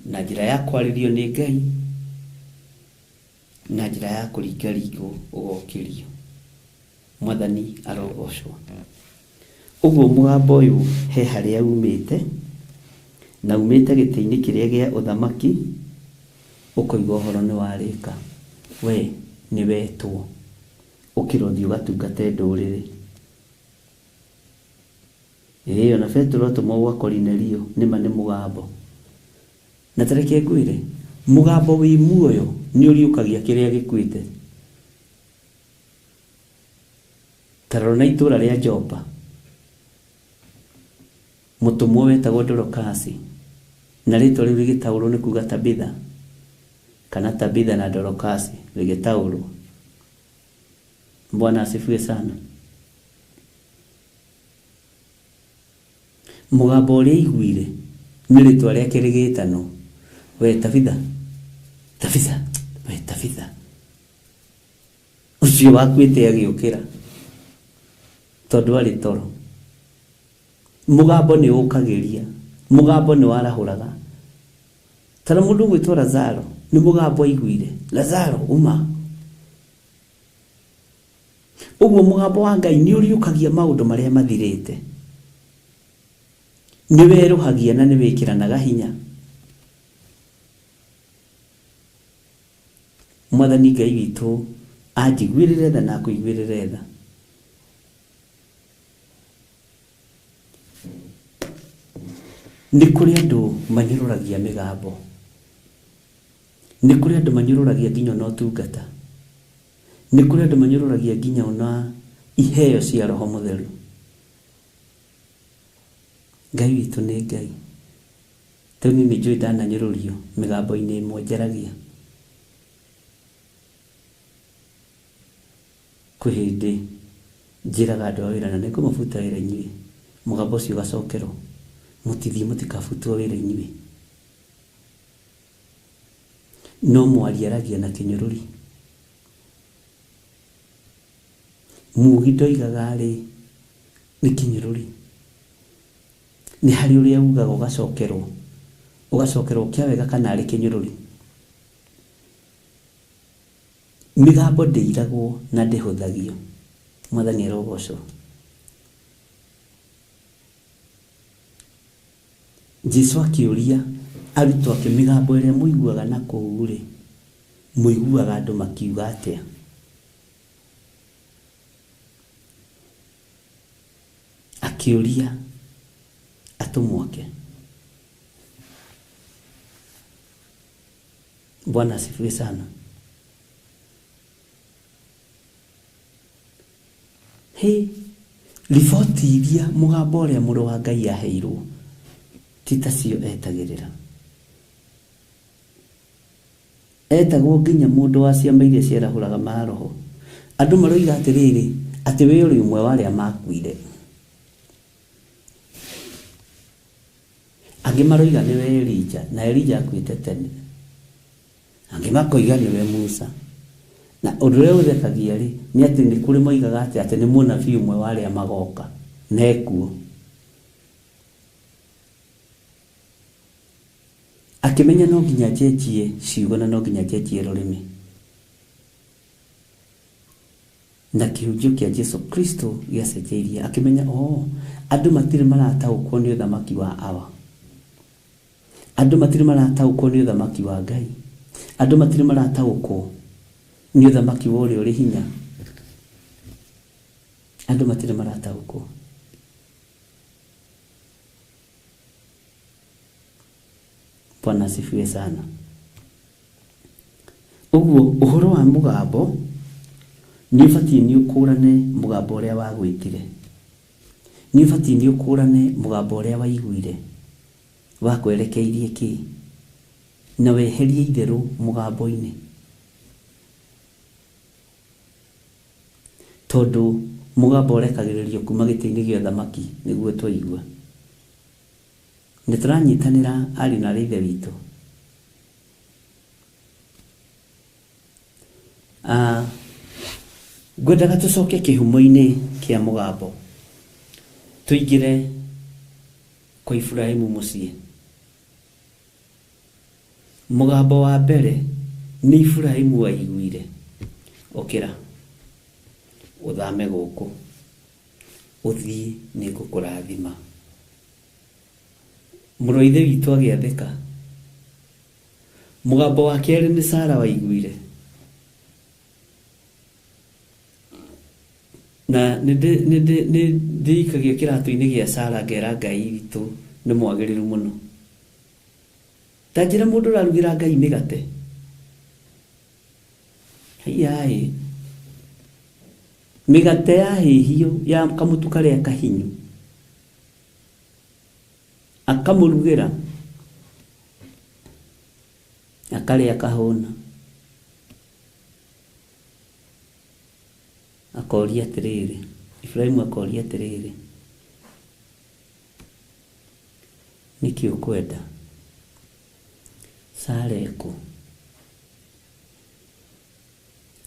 na njĩra ya kwarĩrio nĩ Ngai, na njĩra ya kũringaringwo ũgokĩrio. Mwathani arogocwo. Ũguo mũgambo ũyũ he harĩa umĩte, na umĩte gĩtĩ-inĩ kĩrĩa gĩa ũthamaki, ũkoiga ũhoro nĩ warĩka. We nĩ wetwo, ũkĩra ũthiĩ ũgatungate ndũrĩrĩ. Ĩĩ ona Petero atũmwo gwa Korinelio, nĩma nĩ mũgambo. Na ta reke ngwĩre, mũgambo wĩ muoyo nĩ ũriũkagia kĩrĩa gĩkuĩte. Ta rora na itũra rĩa Jopa, mũtũmwo wetagwo Dorokasi, na rĩtwa rĩu rĩgĩtaũrwo nĩ kuga Tabitha, kana Tabitha na Dorokasi rĩgĩtaũrwo. Bwana asifiwe sana. Mũgambo ũrĩa aiguire nĩ rĩtwa rĩake rĩgĩtanwo, we Tabitha, Tabitha, we Tabitha. Ũcio wakuĩte agĩũkĩra tondũ arĩ toro. Mũgambo nĩ ũkagĩria, mũgambo nĩ warahũraga. Tara mũndũ ũgwĩtwo Lazaro, nĩ mũgambo aiguire, Lazaro uma. Ũguo mũgambo wa Ngai nĩ ũriũkagia maũndũ marĩa mathirĩte, nĩ werũhagia na nĩ wĩkĩranaga hinya. Mwathani Ngai witũ anjiguĩrĩre tha na akũiguĩrĩre tha. Nĩ kũrĩ andũ manyũrũragia mĩgambo, nĩ kũrĩ andũ manyũrũragia nginya ona ũtungata, nĩ kũrĩ andũ manyũrũragia nginya ona iheo cia Roho Mũtheru. Ngai witũ nĩ Ngai. Rĩu niĩ nĩ njũĩ ndananyũrũrio mĩgambo-inĩ ĩmwe njaragia. Kwĩ hĩndĩ njĩraga andũ a wĩra na nĩngũmabuta wĩra inyuĩ, mũgambo ũcio ũgacokerwo, mũtithiĩ mũtikabutwo wĩra inyuĩ. No mwaria aragia na kĩnyũrũri. Mugi ndoigaga rĩ, nĩ kĩnyũrũri. Nĩ harĩ ũrĩa ugaga ũgacokerwo, ũgacokerwo kĩa wega kana arĩ kĩnyũrũri. Mĩgambo ndĩiragwo na ndĩhũthagio. Mwathani arogocwo. Jesu akĩũria arutwo ake, mĩgambo ĩrĩa mũiguaga na kũu rĩ, mũiguaga andũ makiuga atĩa? Akĩũria atũmwo ake. Bwana asifiwe sana. Hĩ, riboti iria mũgambo ũrĩa mũrũ wa Ngai aheirwo ti tacio etagĩrĩra. Etagwo nginya mũndũ wa ciama iria ciarahũraga maroho. Andũ maroiga atĩrĩrĩ, atĩ we ũrĩ ũmwe wa arĩa makuire. Angĩ maroiga nĩwe Elija, na Elija akuĩte tene. Angĩ makoiga nĩwe Musa. Na ũndũ ũrĩa ũthekagia rĩ, nĩ atĩ nĩ kũrĩ moigaga atĩ atĩ nĩ mũnabii ũmwe wa arĩa magoka, na ekuo. Akĩmenya no nginya njenjie ciugo na no nginya njenjie rũrĩmĩ. Na kĩhunjio kĩa Jesu Kristo gĩacenjeirie. Akĩmenya, oh, andũ matirĩ marataũkwo nĩ ũthamaki wa Awa. Andũ matirĩ marataũkwo nĩ ũthamaki wa Ngai. Andũ matirĩ marataũkwo nĩ ũthamaki wa ũrĩa ũrĩ hinya. Andũ matirĩ marataũkwo. Bwana asifiwe sana. Ũguo ũhoro wa mũgambo nĩ ũbatiĩ nĩ ũkũrane mũgambo ũrĩa wagwĩtire. Nĩ ũbatiĩ nĩ ũkũrane mũgambo ũrĩa waiguire wakwerekeirie kĩ, na weherie itherũ mũgambo-inĩ. Tondũ mũgambo ũrekagĩrĩrio kuma gĩtĩ-inĩ gĩa ũthamaki nĩguo twaigua. Nĩ tũranyitanĩra ariũ na aarĩ a Ithe witũ. Ngwendaga tũcoke kĩhumo-inĩ kĩa mũgambo, tũingĩre kwa Iburahĩmu mũciĩ. Mũgambo wa mbere nĩ Iburahĩmu waiguire, ũkĩra ũthame gũkũ ũthiĩ nĩngũkũrathima. Mũrũ wa ithe witũ agĩathĩka. Mũgambo wa kerĩ nĩ Sara waiguire, na nĩ ndĩikagia kĩratũ-inĩ gĩa Sara ngera Ngai witũ nĩ mwagĩrĩru mũno. Ta njĩra mũndũ ũrarugĩra Ngai mĩgate. Haiyaĩ, mĩgate ya hĩhio ya kamũtu karĩa kahinyu akamũrugĩra akarĩa akahũna, akoria atĩrĩrĩ, Iburahĩmu akoria atĩrĩrĩ, nĩkĩ ũkwenda? Sara ekũ?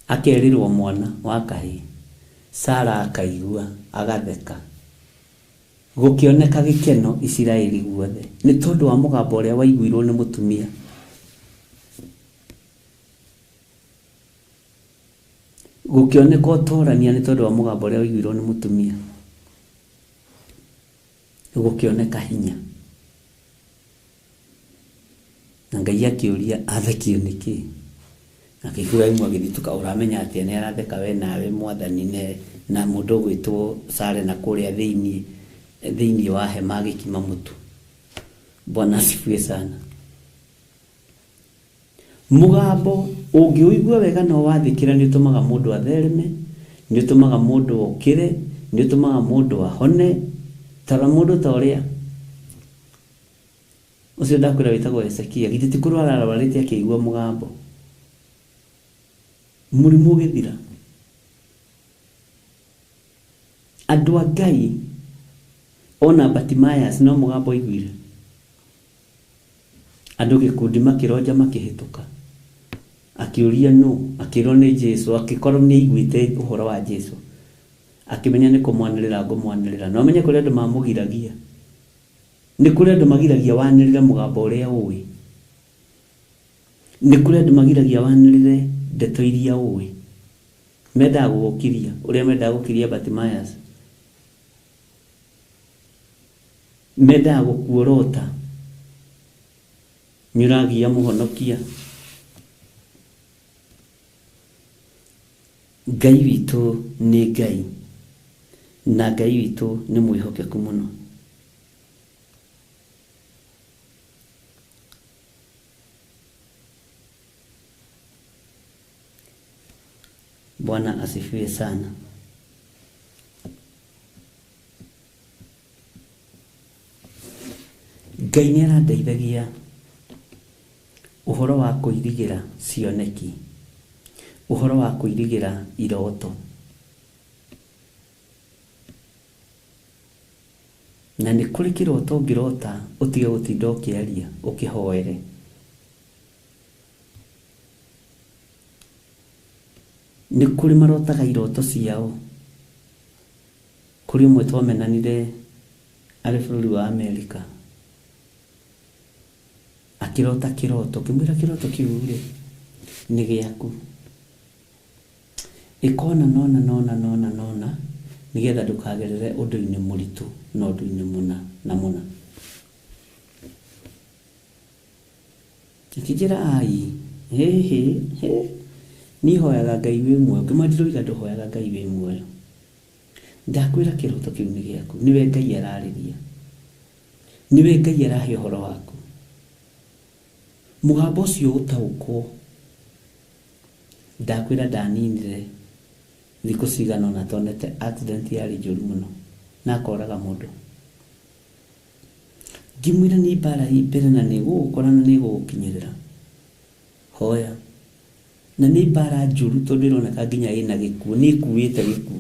Akerĩrwo mwana wa kahĩĩ. Sara akaigua agatheka. Gũkĩoneka gĩkeno Isiraeli guothe nĩ tondũ wa mũgambo ũrĩa waiguirwo nĩ mũtumia. Gũkĩoneka ũtorania nĩ tondũ wa mũgambo ũrĩa waiguirwo nĩ mũtumia. Gũkĩoneka hinya. Na Ngai akĩũria athekio nĩkĩ? Nake Iburahĩmu agĩthitũka, ũramenya atĩa nĩ aratheka we nawe mwathani na mũndũ ũgwĩtwo Sara na kũrĩa thĩinĩ wa hema agĩkima mũtu. Bwana asifiwe sana. Mũgambo ũngĩũigua wega na wathĩkĩra nĩ ũtũmaga mũndũ athereme, nĩ ũtũmaga mũndũ okĩre, nĩ ũtũmaga mũndũ ahone. Tara mũndũ ta ũrĩa ũcio ndakwĩra wĩtagwo Hezekia, githĩ ti kũrwara arwarĩte akĩigua mũgambo, mũrimũ ũgĩthira. Andũ a Ngai ona Bartimaeus no mũgambo aiguire, andũ gĩkundi makĩronja makĩhĩtũka, akĩũria nũ, akĩrwo nĩ Jesũ, akĩkorwo nĩ aiguĩte ũhoro wa Jesũ, akĩmenya nĩ kũmwanĩrĩra ngũmwanĩrĩra. Na ũmenye kũrĩ andũ mamũgiragia, nĩ kũrĩ andũ magiragia wanĩrĩre mũgambo ũrĩa ũĩ, nĩ kũrĩ andũ magiragia wanĩrĩre ndeto iria ũĩ, mendaga gũgũkiria ũrĩa mendaga gũkiria Bartimaeus, mendaga gũkuorota nĩ ũragia mũhonokia. Ngai witũ nĩ Ngai, na Ngai witũ nĩ mwĩhokeku mũno. Bwana asifiwe sana. Ngai nĩ arandeithagia ũhoro wa kũirigĩra cioneki, ũhoro wa kũirigĩra iroto. Na nĩ kũrĩ kĩroto ũngĩrota ũtige gũtinda ũkĩaria ũkĩhoere. Nĩ kũrĩ marotaga iroto ciao. Kũrĩ ũmwe twamenanire arĩ bũrũri wa Amerika, akĩrota kĩroto, ngĩmwĩra kĩroto kĩu rĩ nĩ gĩaku, ĩkona nona nona nona nona nĩgetha ndũkagerere ũndũ-inĩ mũritũ na ũndũ-inĩ mũna na mũna. Akĩnjĩra ai, hĩ hĩ hĩ, niĩ hoyaga Ngai wĩ muoyo. Ngĩmwĩra ndiroiga ndũhoyaga Ngai wĩ muoyo, ndakwĩra kĩroto kĩu nĩ gĩaku, nĩwe Ngai ararĩria, nĩwe Ngai arahe ũhoro waku. Mũgambo ũcio ũtaũkwo, ndakwĩra ndaninire thikũ cigana ũna tonete accident yarĩ njũru mũno na akoraga mũndũ. Ngĩmwĩra nĩ mbara ĩ mbere na nĩ ĩgũgũkora na nĩ ĩgũgũkinyĩrĩra, hoya. Na nĩ mbara njũru tondũ ĩroneka nginya ĩna gĩkuũ, nĩ ĩkuĩte gĩkuũ.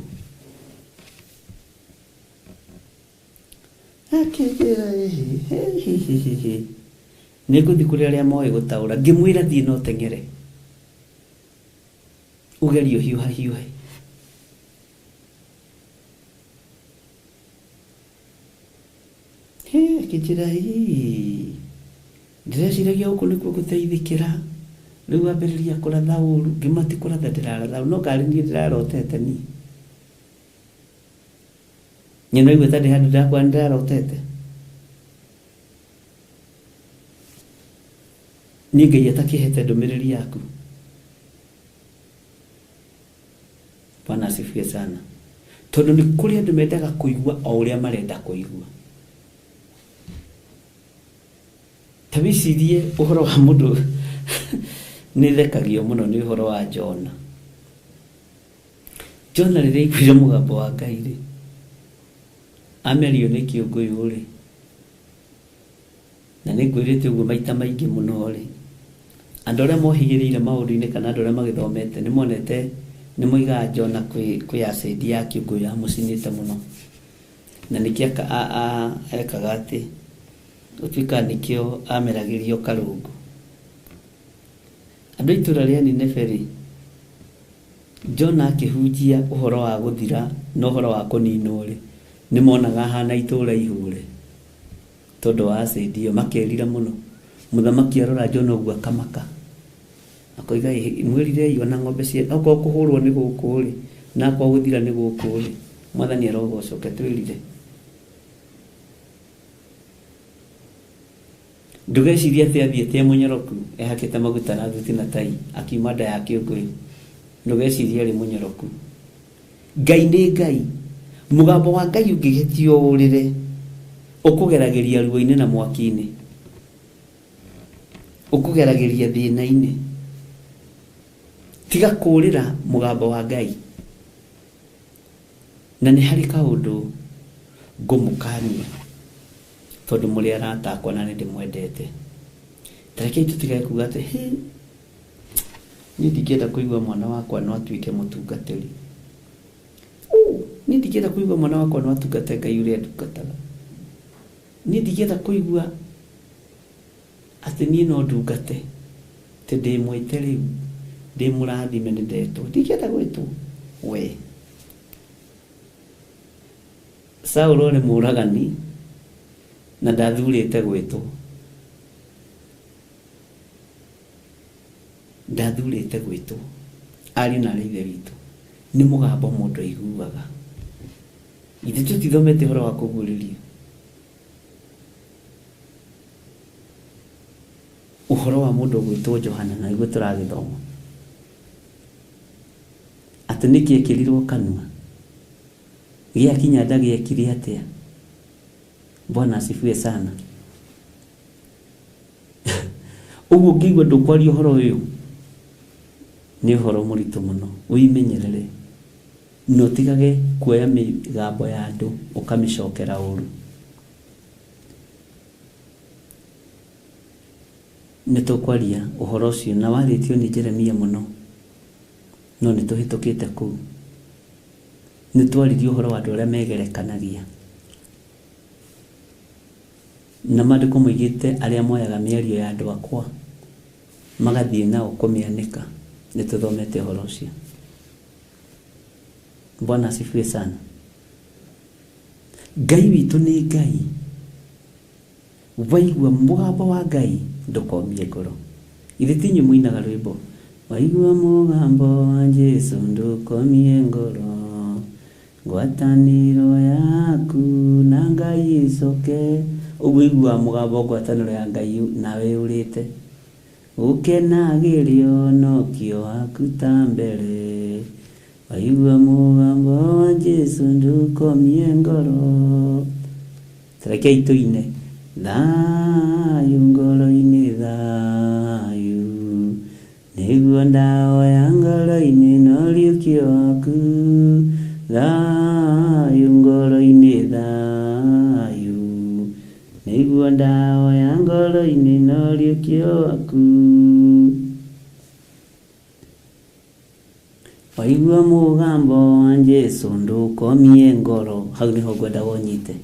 Akĩnjĩra ĩhĩ, nĩ ngũthiĩ kũrĩ arĩa moĩ gũtaũra. Ngĩmwĩra thiĩ na ũteng'ere. Ũgerie ũhiũhahiũhe. Hĩ, akĩnjĩra ĩĩ, ndĩreciragia gũkũ nĩkuo ngũteithĩkĩra. Rĩu ambĩrĩria kũratha ũru, ngĩma ti kũratha ndĩraratha ũru, no karĩ niĩ ndĩrarotete niĩ. Nyina aigua ta ndĩ handũ ndakwa nĩndĩrarotete. Niĩ Ngai atakĩhete ndũmĩrĩri yaku. Bwana asifiwe sana. Tondũ nĩ kũrĩ andũ mendaga kũigua o ũrĩa marenda kũigua. Ta wĩcirie ũhoro wa mũndũ nĩ thekagio mũno nĩ ũhoro wa Jona. Jona rĩrĩa aiguire mũgambo wa Ngai rĩ, amerio nĩ kĩũngũyũ rĩ, na nĩ ngwĩrĩte ũguo maita maingĩ mũno rĩ, andũ arĩa mohĩgĩrĩire maũndũ-inĩ kana andũ arĩa magĩthomete nĩ monete nĩ moigaga Jona kwĩ acid ya kĩũngũyũ yamũcinĩte mũno. Na nĩkĩo ekaga atĩ gũtuĩka nĩkĩo ameragĩrio karũngũ. Andũ a itũũra rĩa Nineve rĩ, Jona akĩhunjia ũhoro wa gũthira na ũhoro wa kũninwo rĩ, nĩ monaga ahana itũũra ihũre tondũ wa acid ĩyo, makerira mũno. Mũthamaki arora Jona ũguo akamaka. Akoiga mwĩrirei ona ng'ombe cia okorwo kũhũrwo nĩ gũkũ rĩ, na akorwo gũthira nĩ gũkũ rĩ, Mwathani arogocwo, reke twĩrire. Ndũgecirie atĩ athiĩte e mũnyoroku ehakĩte maguta na thuti na tai akiuma nda ya kĩũngũyũ. Ndũgecirie arĩ mũnyoroku. Ngai nĩ Ngai. Mũgambo wa Ngai ũngĩgetio ũrĩre, ũkũgeragĩria ruo-inĩ na mwaki-inĩ. Ũkũgeragĩria thĩna-inĩ. Tiga kũũrĩra mũgambo wa Ngai. Na nĩ harĩ kaũndũ ngũmũkania tondũ mũrĩ arata akwa na nĩ ndĩmwendete. Ta rekei tũtigage kuga atĩ hĩ, niĩ ndingĩenda kũigua mwana wakwa no atuĩke mũtungatĩri. Niĩ ndingĩenda kũigua mwana wakwa no atungate Ngai ũrĩa ndungataga. Niĩ ndingĩenda kũigua atĩ niĩ no ndungate, atĩ ndĩ mwĩte rĩu, ndĩ mũrathime nĩ ndetwo. Ndingĩenda gwĩtwo. We. Saũlũ arĩ mũragani na ndathurĩte gwĩtwo. Ndathurĩte gwĩtwo. Ariũ na arĩ ithe witũ. Nĩ mũgambo mũndũ aiguaga. Ithuĩ tũtithomete ũhoro wa kũguũrĩrio. Ũhoro wa mũndũ ũgwĩtwo Johana na nĩguo tũragĩthoma. Atĩ nĩkĩ ekĩrirwo kanua? Gĩakinya nda gĩekire atĩa? Bwana asifiwe sana. Ũguo ũngĩigua ndũkwaria ũhoro ũyũ nĩ ũhoro mũritũ mũno. Wĩmenyerere na ũtigage kuoya mĩgambo ya andũ ũkamĩcokera ũru. Nĩ tũkwaria ũhoro ũcio na warĩtio nĩ Jeremia mũno, no nĩ tũhĩtũkĩte kũu. Nĩ twaririe ũhoro wa andũ arĩa megerekanagia. Na maandĩko moigĩte arĩa moyaga mĩario ya andũ akwa magathiĩ nao kũmĩanĩka. Nĩ tũthomete ũhoro ũcio. Bwana asifiwe sana. Ngai witũ nĩ Ngai. Waigua mũgambo wa Ngai ndũkomie ngoro. Ithe ti inyuĩ mũinaga rwĩmbo waigua mũgambo wa Jesu ndũkomie ngoro, ngwatanĩro yaku na Ngai ĩcoke. Ũguo iguaga mũgambo ngwatanĩro ya Ngai nawe ũrĩte. Ũkenagĩre ũhonokio waku ta mbere, waigua mũgambo wa Jesu ndũkomie ngoro. Rekei tũine thayũ ngoro-inĩ thayũ, nĩguo ndahoya ngoro-inĩ na ũriũkio waku. Thayũ ngoro-inĩ thayũ, nĩguo ndahoya ngoro-inĩ na ũriũkio waku. Waigua mũgambo wa Jesu ndũkomie ngoro. Hau nĩho ngwendaga ũnyite.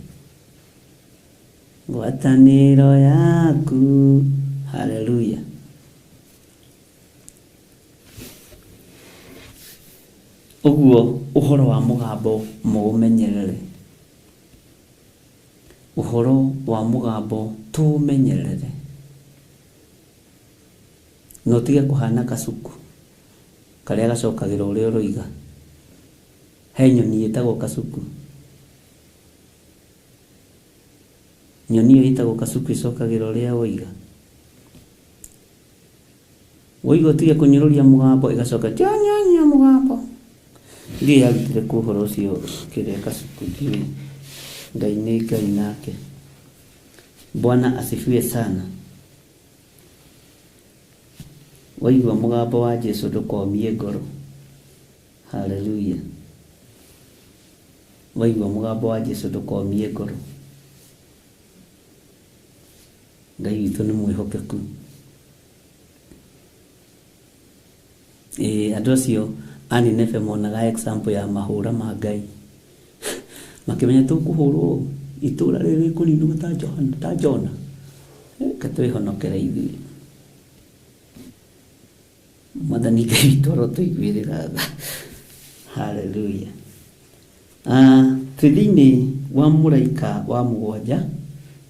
Ngwatanĩro yaku. Haleluya. Ũguo ũhoro wa mũgambo mũũmenyerere, ũhoro wa mũgambo tũũmenyerere, na ũtige kũhana kacuku karĩa gacokagĩra ũrĩa ũroiga. He nyoni ĩtagwo kacuku, nyoni ĩyo ĩtagwo kacuku ĩcokagĩra ũrĩa woiga. Woiga ũtige kũnyũrũria mũgambo ĩgacoka tianyanya mũgambo. Ndiũĩ yarutire kũ ũhoro ũcio kĩrĩa kacuku ndiũĩ. Ngai nĩ Ngai nake. Bwana asifiwe sana. Waigua mũgambo wa Jesu ndũkomie ngoro. Haleluya. Waigua mũgambo wa Jesu ndũkomie ngoro. Ngai witũ nĩ mwĩhokeku. Ĩĩ andũ acio a Nineve monaga example ya mahũra ma Ngai. Makĩmenya tũkũhũrwo itũra rĩrĩ rĩkũninwo ta Johana, ta Jona. Reke twĩhonokere ithuĩ. Mwathani Ngai witũ arotũiguĩrĩra tha. Haleluya. Twĩ thĩinĩ wa mũraika wa mũgwanja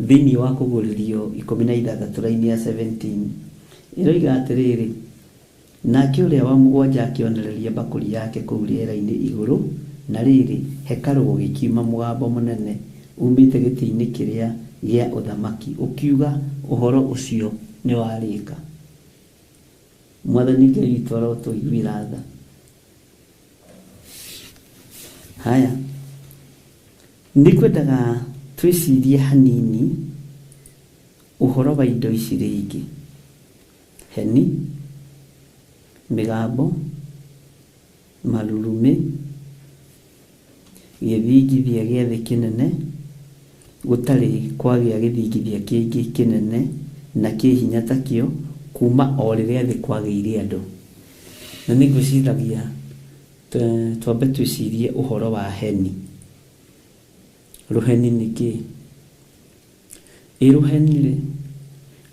thĩinĩ wa kũguũrĩrio 16 raini ya 17 ĩroiga atĩrĩrĩ, nake ũrĩa wa mũgwanja akĩonereria mbakũri yake kũu rĩera-inĩ igũrũ, na rĩrĩ, hekarũ gũgĩkiuma mũgambo mũnene umĩte gĩtĩ-inĩ kĩrĩa gĩa ũthamaki, ũkiuga, ũhoro ũcio nĩwarĩka. Mwathani Ngai witũ arotũiguĩra tha. Haya, nĩngwendaga twĩcirie hanini ũhoro wa indo ici rĩngĩ. Heni, mĩgambo, marurumĩ, gĩthingithia gĩa thĩ kĩnene, gũtarĩ kwagĩa gĩthingithia kĩngĩ kĩnene na kĩ hinya takĩo kuma o rĩrĩa thĩ kwagĩire andũ. Na nĩngwĩciragia twambe twĩcirie ũhoro wa heni. Rũheni nĩ kĩĩ? Ĩ rũheni rĩ,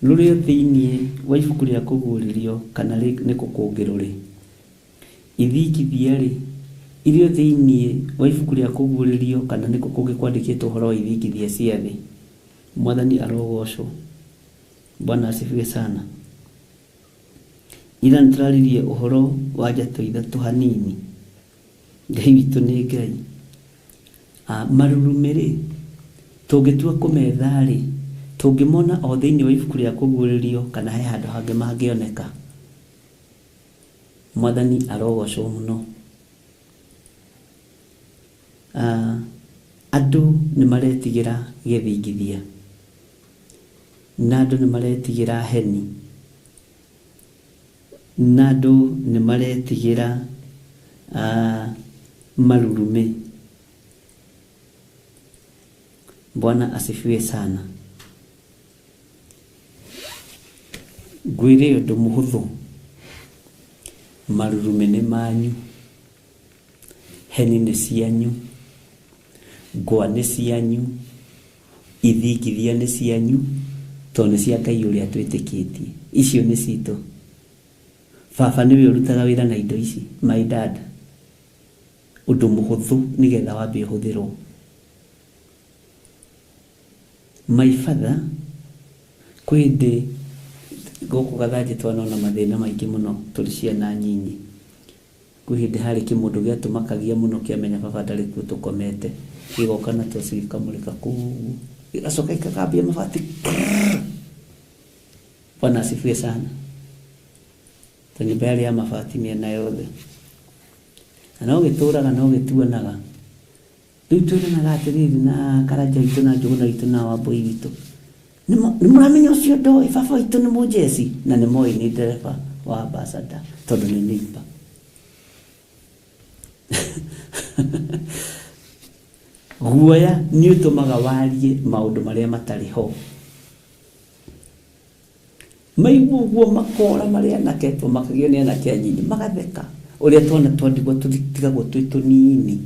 rũrĩ o thĩinĩ wa ibuku rĩa kũguũrĩrio kana nĩ kũ kũngĩ rũrĩ? Ithingithia rĩ, irĩ o thĩinĩ wa ibuku rĩa kũguũrĩrio kana nĩ kũ kũngĩ kwandĩkĩtwo ũhoro wa ithingithia cia thĩ? Mwathani arogocwo. Bwana asifiwe sana. Ira nĩtũraririe ũhoro wa njatũ ithatũ hanini. Ngai witũ nĩ Ngai. Marurumĩ rĩ, tũngĩtua kũmetha rĩ, tũngĩmona o thĩinĩ wa ibuku rĩa kũguũrĩrio kana he handũ hangĩ mangĩoneka. Mwathani arogocwo mũno. Andũ nĩmaretigĩra gĩthingithia, na andũ nĩmaretigĩra heni, na andũ nĩmaretigĩra marurumĩ. Bwana asifiwe sana. Ngwĩre ũndũ mũhũthũ, marurumĩ nĩ manyu, heni nĩ cianyu, ngwa nĩ cianyu, ithingithia nĩ cianyu, tondũ nĩ cia Ngai ũrĩa twĩtĩkĩtie. Icio nĩ citũ. Baba nĩwe ũrutaga wĩra na indo ici, my dad. Ũndũ mũhũthũ nĩgetha wambe ũhũthĩrwo. My father, kwĩ hĩndĩ gũkũ Gathanjĩ twanona mathĩna maingĩ mũno tũrĩ ciana nyinyi. Kwĩ hĩndĩ harĩ kĩmũndũ gĩatũmakagia mũno kĩamenya baba ndarĩ kuo tũkomete, gĩgoka na toci gĩkamũrĩka kũu, gĩgacoka gĩkagambia mabati. Bwana asifiwe sana. Ta nyũmba yarĩ ya mabati mĩena yothe. Na no gĩtũraga no gĩtuonaga. Rĩu twĩranaga atĩrĩrĩ na Karanja witũ na Njũgũna witũ na Wambũi witũ, nĩ mũramenya ũcio ndoĩ, baba witũ nĩ mũjeci, na nĩ moĩ nĩ ndereba wa ambassador tondũ nĩ neighbor. Guoya nĩ ũtũmaga warie maũndũ marĩa matarĩ ho. Maigua ũguo makora marĩ anake, tũmakagio nĩ anake anyinyi, magatheka. Ũrĩa twana twandigwo tũtigagwo twĩ tũnini.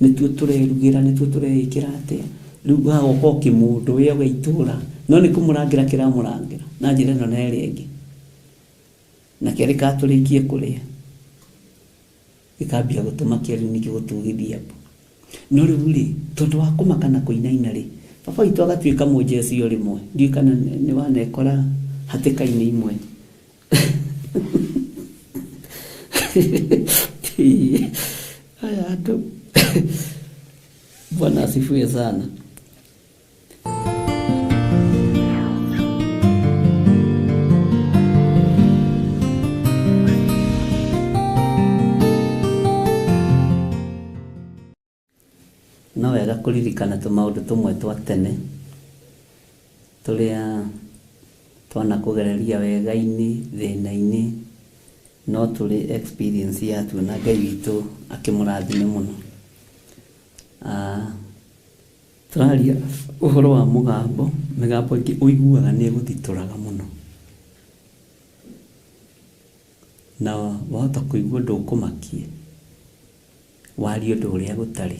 Nĩtuo tũrerugĩra, nĩtuo tũreĩkĩra atĩa. Rĩu hagoka o kĩmũndũ wĩ o itũra, no nĩ kũmũrangĩra kĩramũrangĩra na njĩra ĩno na ĩrĩa ĩngĩ. Na kerĩ katũrĩkie kũrĩa. Gĩkambia gũtũmakia rĩu ningĩ gũtugithia mbu. No rĩu rĩ, tondũ wa kũmaka na kũinaina rĩ, baba witũ agatuĩka mũnjeci o rĩmwe. Ndiũĩ kana nĩ wanekora hatĩka-inĩ imwe. Aya andũ. Bwana asifiwe sana. No wega kũririkana tũmaũndũ tũmwe twa tene tũrĩa twanakũgereria wega-inĩ, thĩna-inĩ, no tũrĩ experience yatuo na Ngai witũ akĩmũrathime mũno. Tũraria ũhoro wa mũgambo, mĩgambo ĩngĩ ũiguaga nĩ ĩgũthitũraga mũno. Na wahota kũigua ũndũ ũkũmakie, warie ũndũ ũrĩa gũtarĩ.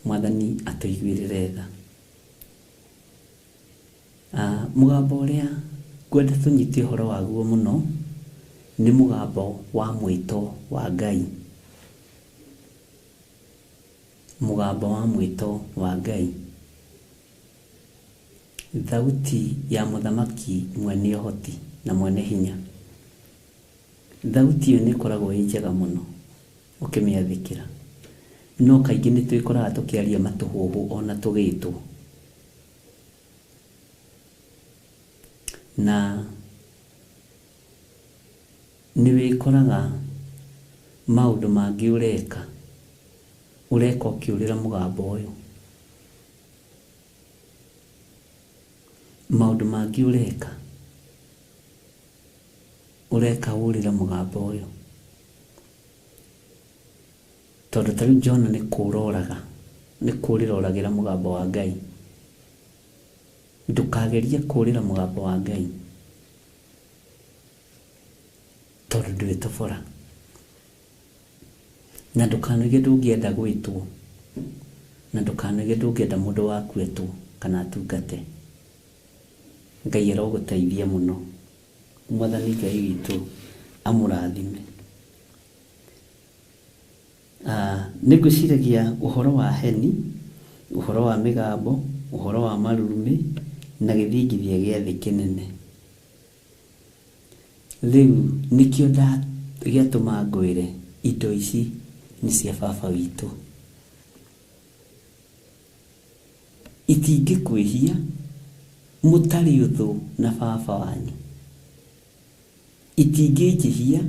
Mwathani atũiguĩrĩre tha. Mũgambo ũrĩa ngwenda tũnyite ũhoro waguo mũno nĩ mũgambo wa mwĩto wa Ngai. Mũgambo wa mwĩto wa Ngai. Thauti ya mũthamaki mwene ũhoti na mwene hinya. Thauti ĩyo nĩ ĩkoragwo ĩ njega mũno ũkĩmĩathĩkĩra. No kaingĩ nĩ twĩkoraga tũkĩaria matũhũhũ ona tũgĩtwo. Na nĩ wĩkoraga maũndũ mangĩ ũreka, ũreka ũkĩũrĩra mũgambo ũyũ. Maũndũ mangĩ ũreka, ũreka ũrĩre mũgambo ũyũ. Tondũ ta rĩu Jona nĩ kũũra oraga, nĩ kũũrĩra oragĩra mũgambo wa Ngai. Ndũkagerie kũũrĩra mũgambo wa Ngai, tondũ ndwĩtobora. Na ndũkanoige ndũngĩenda gwĩtwo, na ndũkanoige ndũngĩenda mũndũ waku etwo kana atungate. Ngai arogũteithia mũno. Mwathani Ngai witũ amũrathime. Nĩ ngwĩciragia ũhoro wa heni, ũhoro wa mĩgambo, ũhoro wa marurumĩ, na gĩthingithia gĩa thĩ kĩnene. Rĩu nĩkĩo gĩatũma ngwĩre indo ici nĩ cia baba witũ. Itingĩkwĩhia mũtarĩ ũthũ na baba wanyu. Itingĩnjĩhia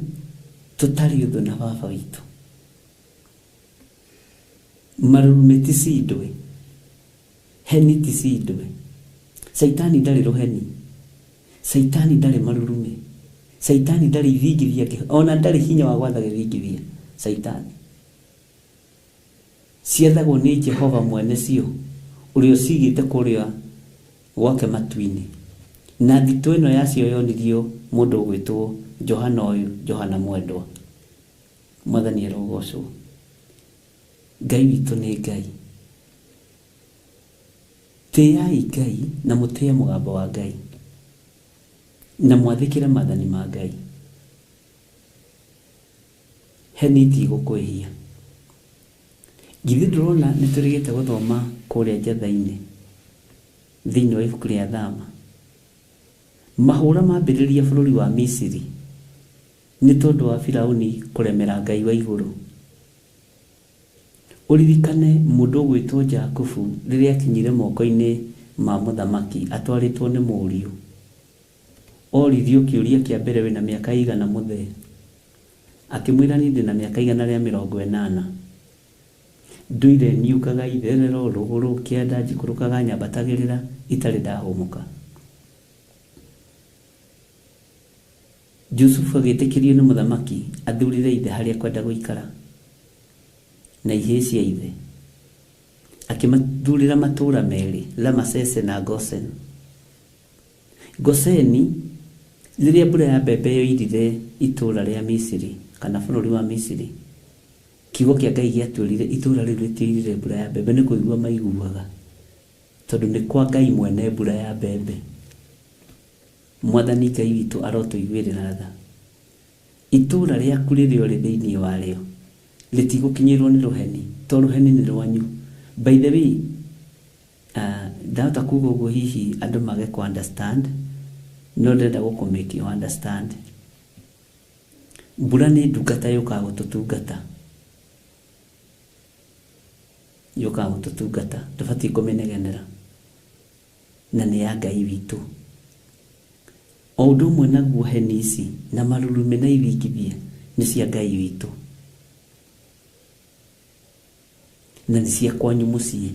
tũtarĩ ũthũ na baba witũ. Marurumĩ ti cindwe, heni ti cindwe. Caitani ndarĩ rũheni, caitani ndarĩ marurumĩ, caitani ndarĩ ithingithia, ona ndarĩ hinya wa gwatha gĩthingithia. Caitani ciathagwo nĩ Jehova mwene cio, ũrĩa ũcigĩte kũrĩa gwake matu-inĩ. Na thitũ ĩno yacio yonirio mũndũ ũgwĩtwo Johana ũyũ, Johana mwendwa. Mwathani arogocwo. Ngai witũ nĩ Ngai. Tĩai Ngai na mũtĩe mũgambo wa Ngai, na mwathĩkĩre maathani ma Ngai. Heni itigũkwĩhia. Githĩ ndũrona nĩ tũrĩgĩte gũthoma kũrĩa njatha-inĩ thĩinĩ wa ibuku rĩa Thama. Mahũra mambĩrĩria bũrũri wa Misiri nĩ tondũ wa Firauni kũremera Ngai wa igũrũ. Ũririkane mũndũ ũgwĩtwo Jakubu rĩrĩa akinyire moko-inĩ ma mũthamaki atwarĩtwo nĩ mũriũ. Oririo kĩũria kĩa mbere wĩna mĩaka ĩigana mũthee? Akĩmwĩra niĩ ndĩna mĩaka 180. Ndũire niũkaga itherero rũgũrũ kĩanda njikũrũkaga nyambatagĩrĩra itarĩ ndahũmũka. Jusufu agĩtĩkĩrio nĩ mũthamaki athurĩre ithe harĩa ekwenda gũikara na ihĩĩ cia ithe. Akĩmathurĩra matũũra merĩ, Ramasese na Gosen. Goseni, rĩrĩa mbura ya mbembe yoirire itũũra rĩa Misiri kana bũrũri wa Misiri, kiugo kĩa Ngai gĩatwĩrire itũũra rĩu rĩtioirire mbura ya mbembe, nĩ kũigua maiguaga, tondũ nĩ kwa Ngai mwene mbura ya mbembe. Mwathani Ngai witũ arotũiguĩrĩra tha. Itũũra rĩaku rĩrĩa ũrĩ thĩinĩ warĩo rĩtigũkinyĩrwo nĩ rũheni, to rũheni nĩ rwanyu. By the way, ndahota kuga ũguo hihi andũ mage kũ understand, no ndĩrenda gũkũ make you understand. Mbura nĩ ndungata yũkaga gũtũtungata, yũkaga gũtũtungata, ndũbatiĩ kũmĩnegenera, na nĩ ya Ngai witũ. O ũndũ ũmwe naguo heni ici na marurumĩ na ithingithia nĩ cia Ngai witũ, na nĩ cia kwanyu mũciĩ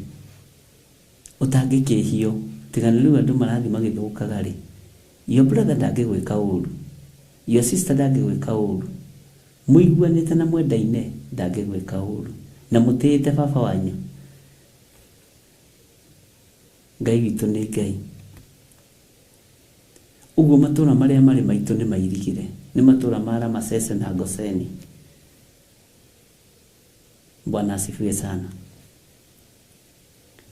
ũtangĩkĩhio. Tiga nĩ rĩu andũ marathiĩ magĩthũkaga rĩ, your brother ndangĩgwĩka ũru, your sister ndangĩgwĩka ũru, mũiguanĩte na mwendaine ndangĩgwĩka ũru, na mũtĩĩte baba wanyu. Ngai witũ nĩ Ngai. Ũguo matũũra marĩa marĩ maitũ nĩ mairigire, nĩ matũũra ma Ramasese na Goseni. Bwana asifiwe sana.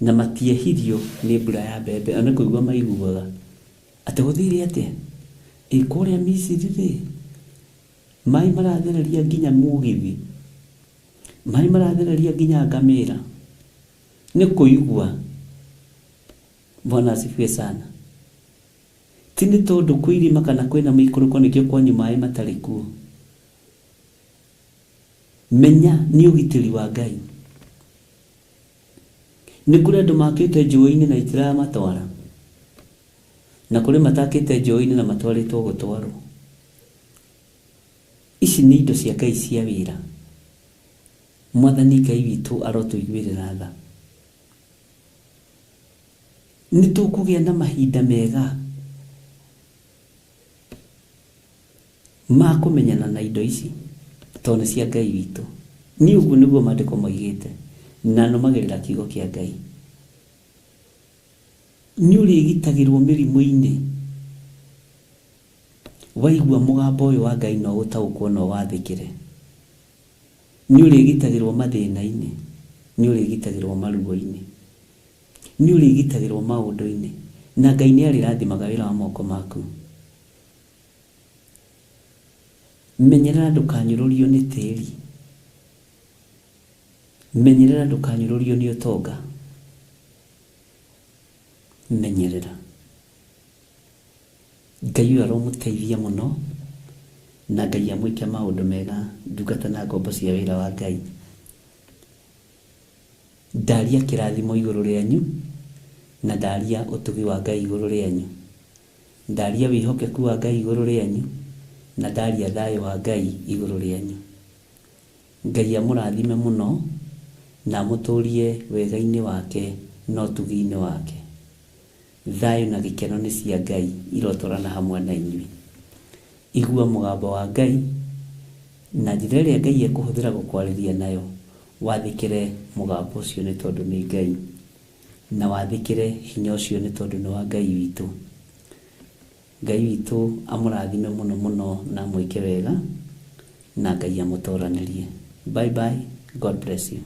Na matiehirio nĩ mbura ya mbembe, ona kũigua maiguaga atĩ gũthire atĩa ĩ kũrĩa Misiri rĩ, maĩ marathereria nginya mũgithi, maĩ marathereria nginya ngamĩra, nĩ kũigua. Bwana asifiwe sana. Ti nĩ tondũ kwĩ irĩma kana kwĩna mĩikũrũko nĩkĩo kwanyu maĩ matarĩ kuo. Menya nĩ ũgitĩri wa Ngai. Nĩ kũrĩ andũ makĩte njũĩ-inĩ na itiramatwara, na kũrĩ matakĩte njũĩ-inĩ na matwarĩtwo gũtwarwo. Ici nĩ indo cia Ngai cia wĩra. Mwathani Ngai witũ arotũiguĩrĩra tha. Nĩ tũkũgĩa na mahinda mega ma kũmenyana na indo ici, tondũ nĩ cia Ngai witũ. Niĩ ũguo nĩguo maandĩko moigĩte, na nũmagĩrĩra kiugo kĩa Ngai. Nĩ ũrĩgitagĩrwo mĩrimũ-inĩ waigua mũgambo ũyũ wa Ngai no ũtaũkwo no wathĩkĩre. Nĩ ũrĩgitagĩrwo mathĩna-inĩ, nĩ ũrĩgitagĩrwo maruo-inĩ, nĩ ũrĩgitagĩrwo maũndũ-inĩ, na Ngai nĩ arĩrathimaga wĩra wa moko maku. Menyerera ndũkanyũrũrio nĩ tĩri, menyerera ndũkanyũrũrio nĩ ũtonga, menyerera. Ngai ũyũ aromũteithia mũno, na Ngai amwĩke maũndũ mega, ndungata na ngombo cia wĩra wa Ngai. Ndaria kĩrathimo igũrũ rĩanyu, na ndaria ũtugi wa Ngai igũrũ rĩanyu, ndaria wĩhokeku wa Ngai igũrũ rĩanyu, na ndaria thayũ wa Ngai igũrũ rĩanyu. Ngai amũrathime mũno na amũtũrie wega-inĩ wake na ũtugi-inĩ wake. Thayũ na gĩkeno nĩ cia Ngai irotwarana hamwe na inyuĩ. Igua mũgambo wa Ngai na njĩra ĩrĩa Ngai ekũhũthĩra gũkwarĩria nayo, wathĩkĩre mũgambo ũcio nĩ tondũ nĩ Ngai, na wathĩkĩre hinya ũcio nĩ tondũ nĩ wa Ngai witũ. Ngai witũ amũrathime mũno mũno na amwĩke wega, na Ngai amũtoranĩrie. Bye bye. God bless you.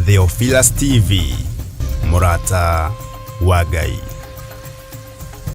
Theophilus TV, Murata wa Ngai.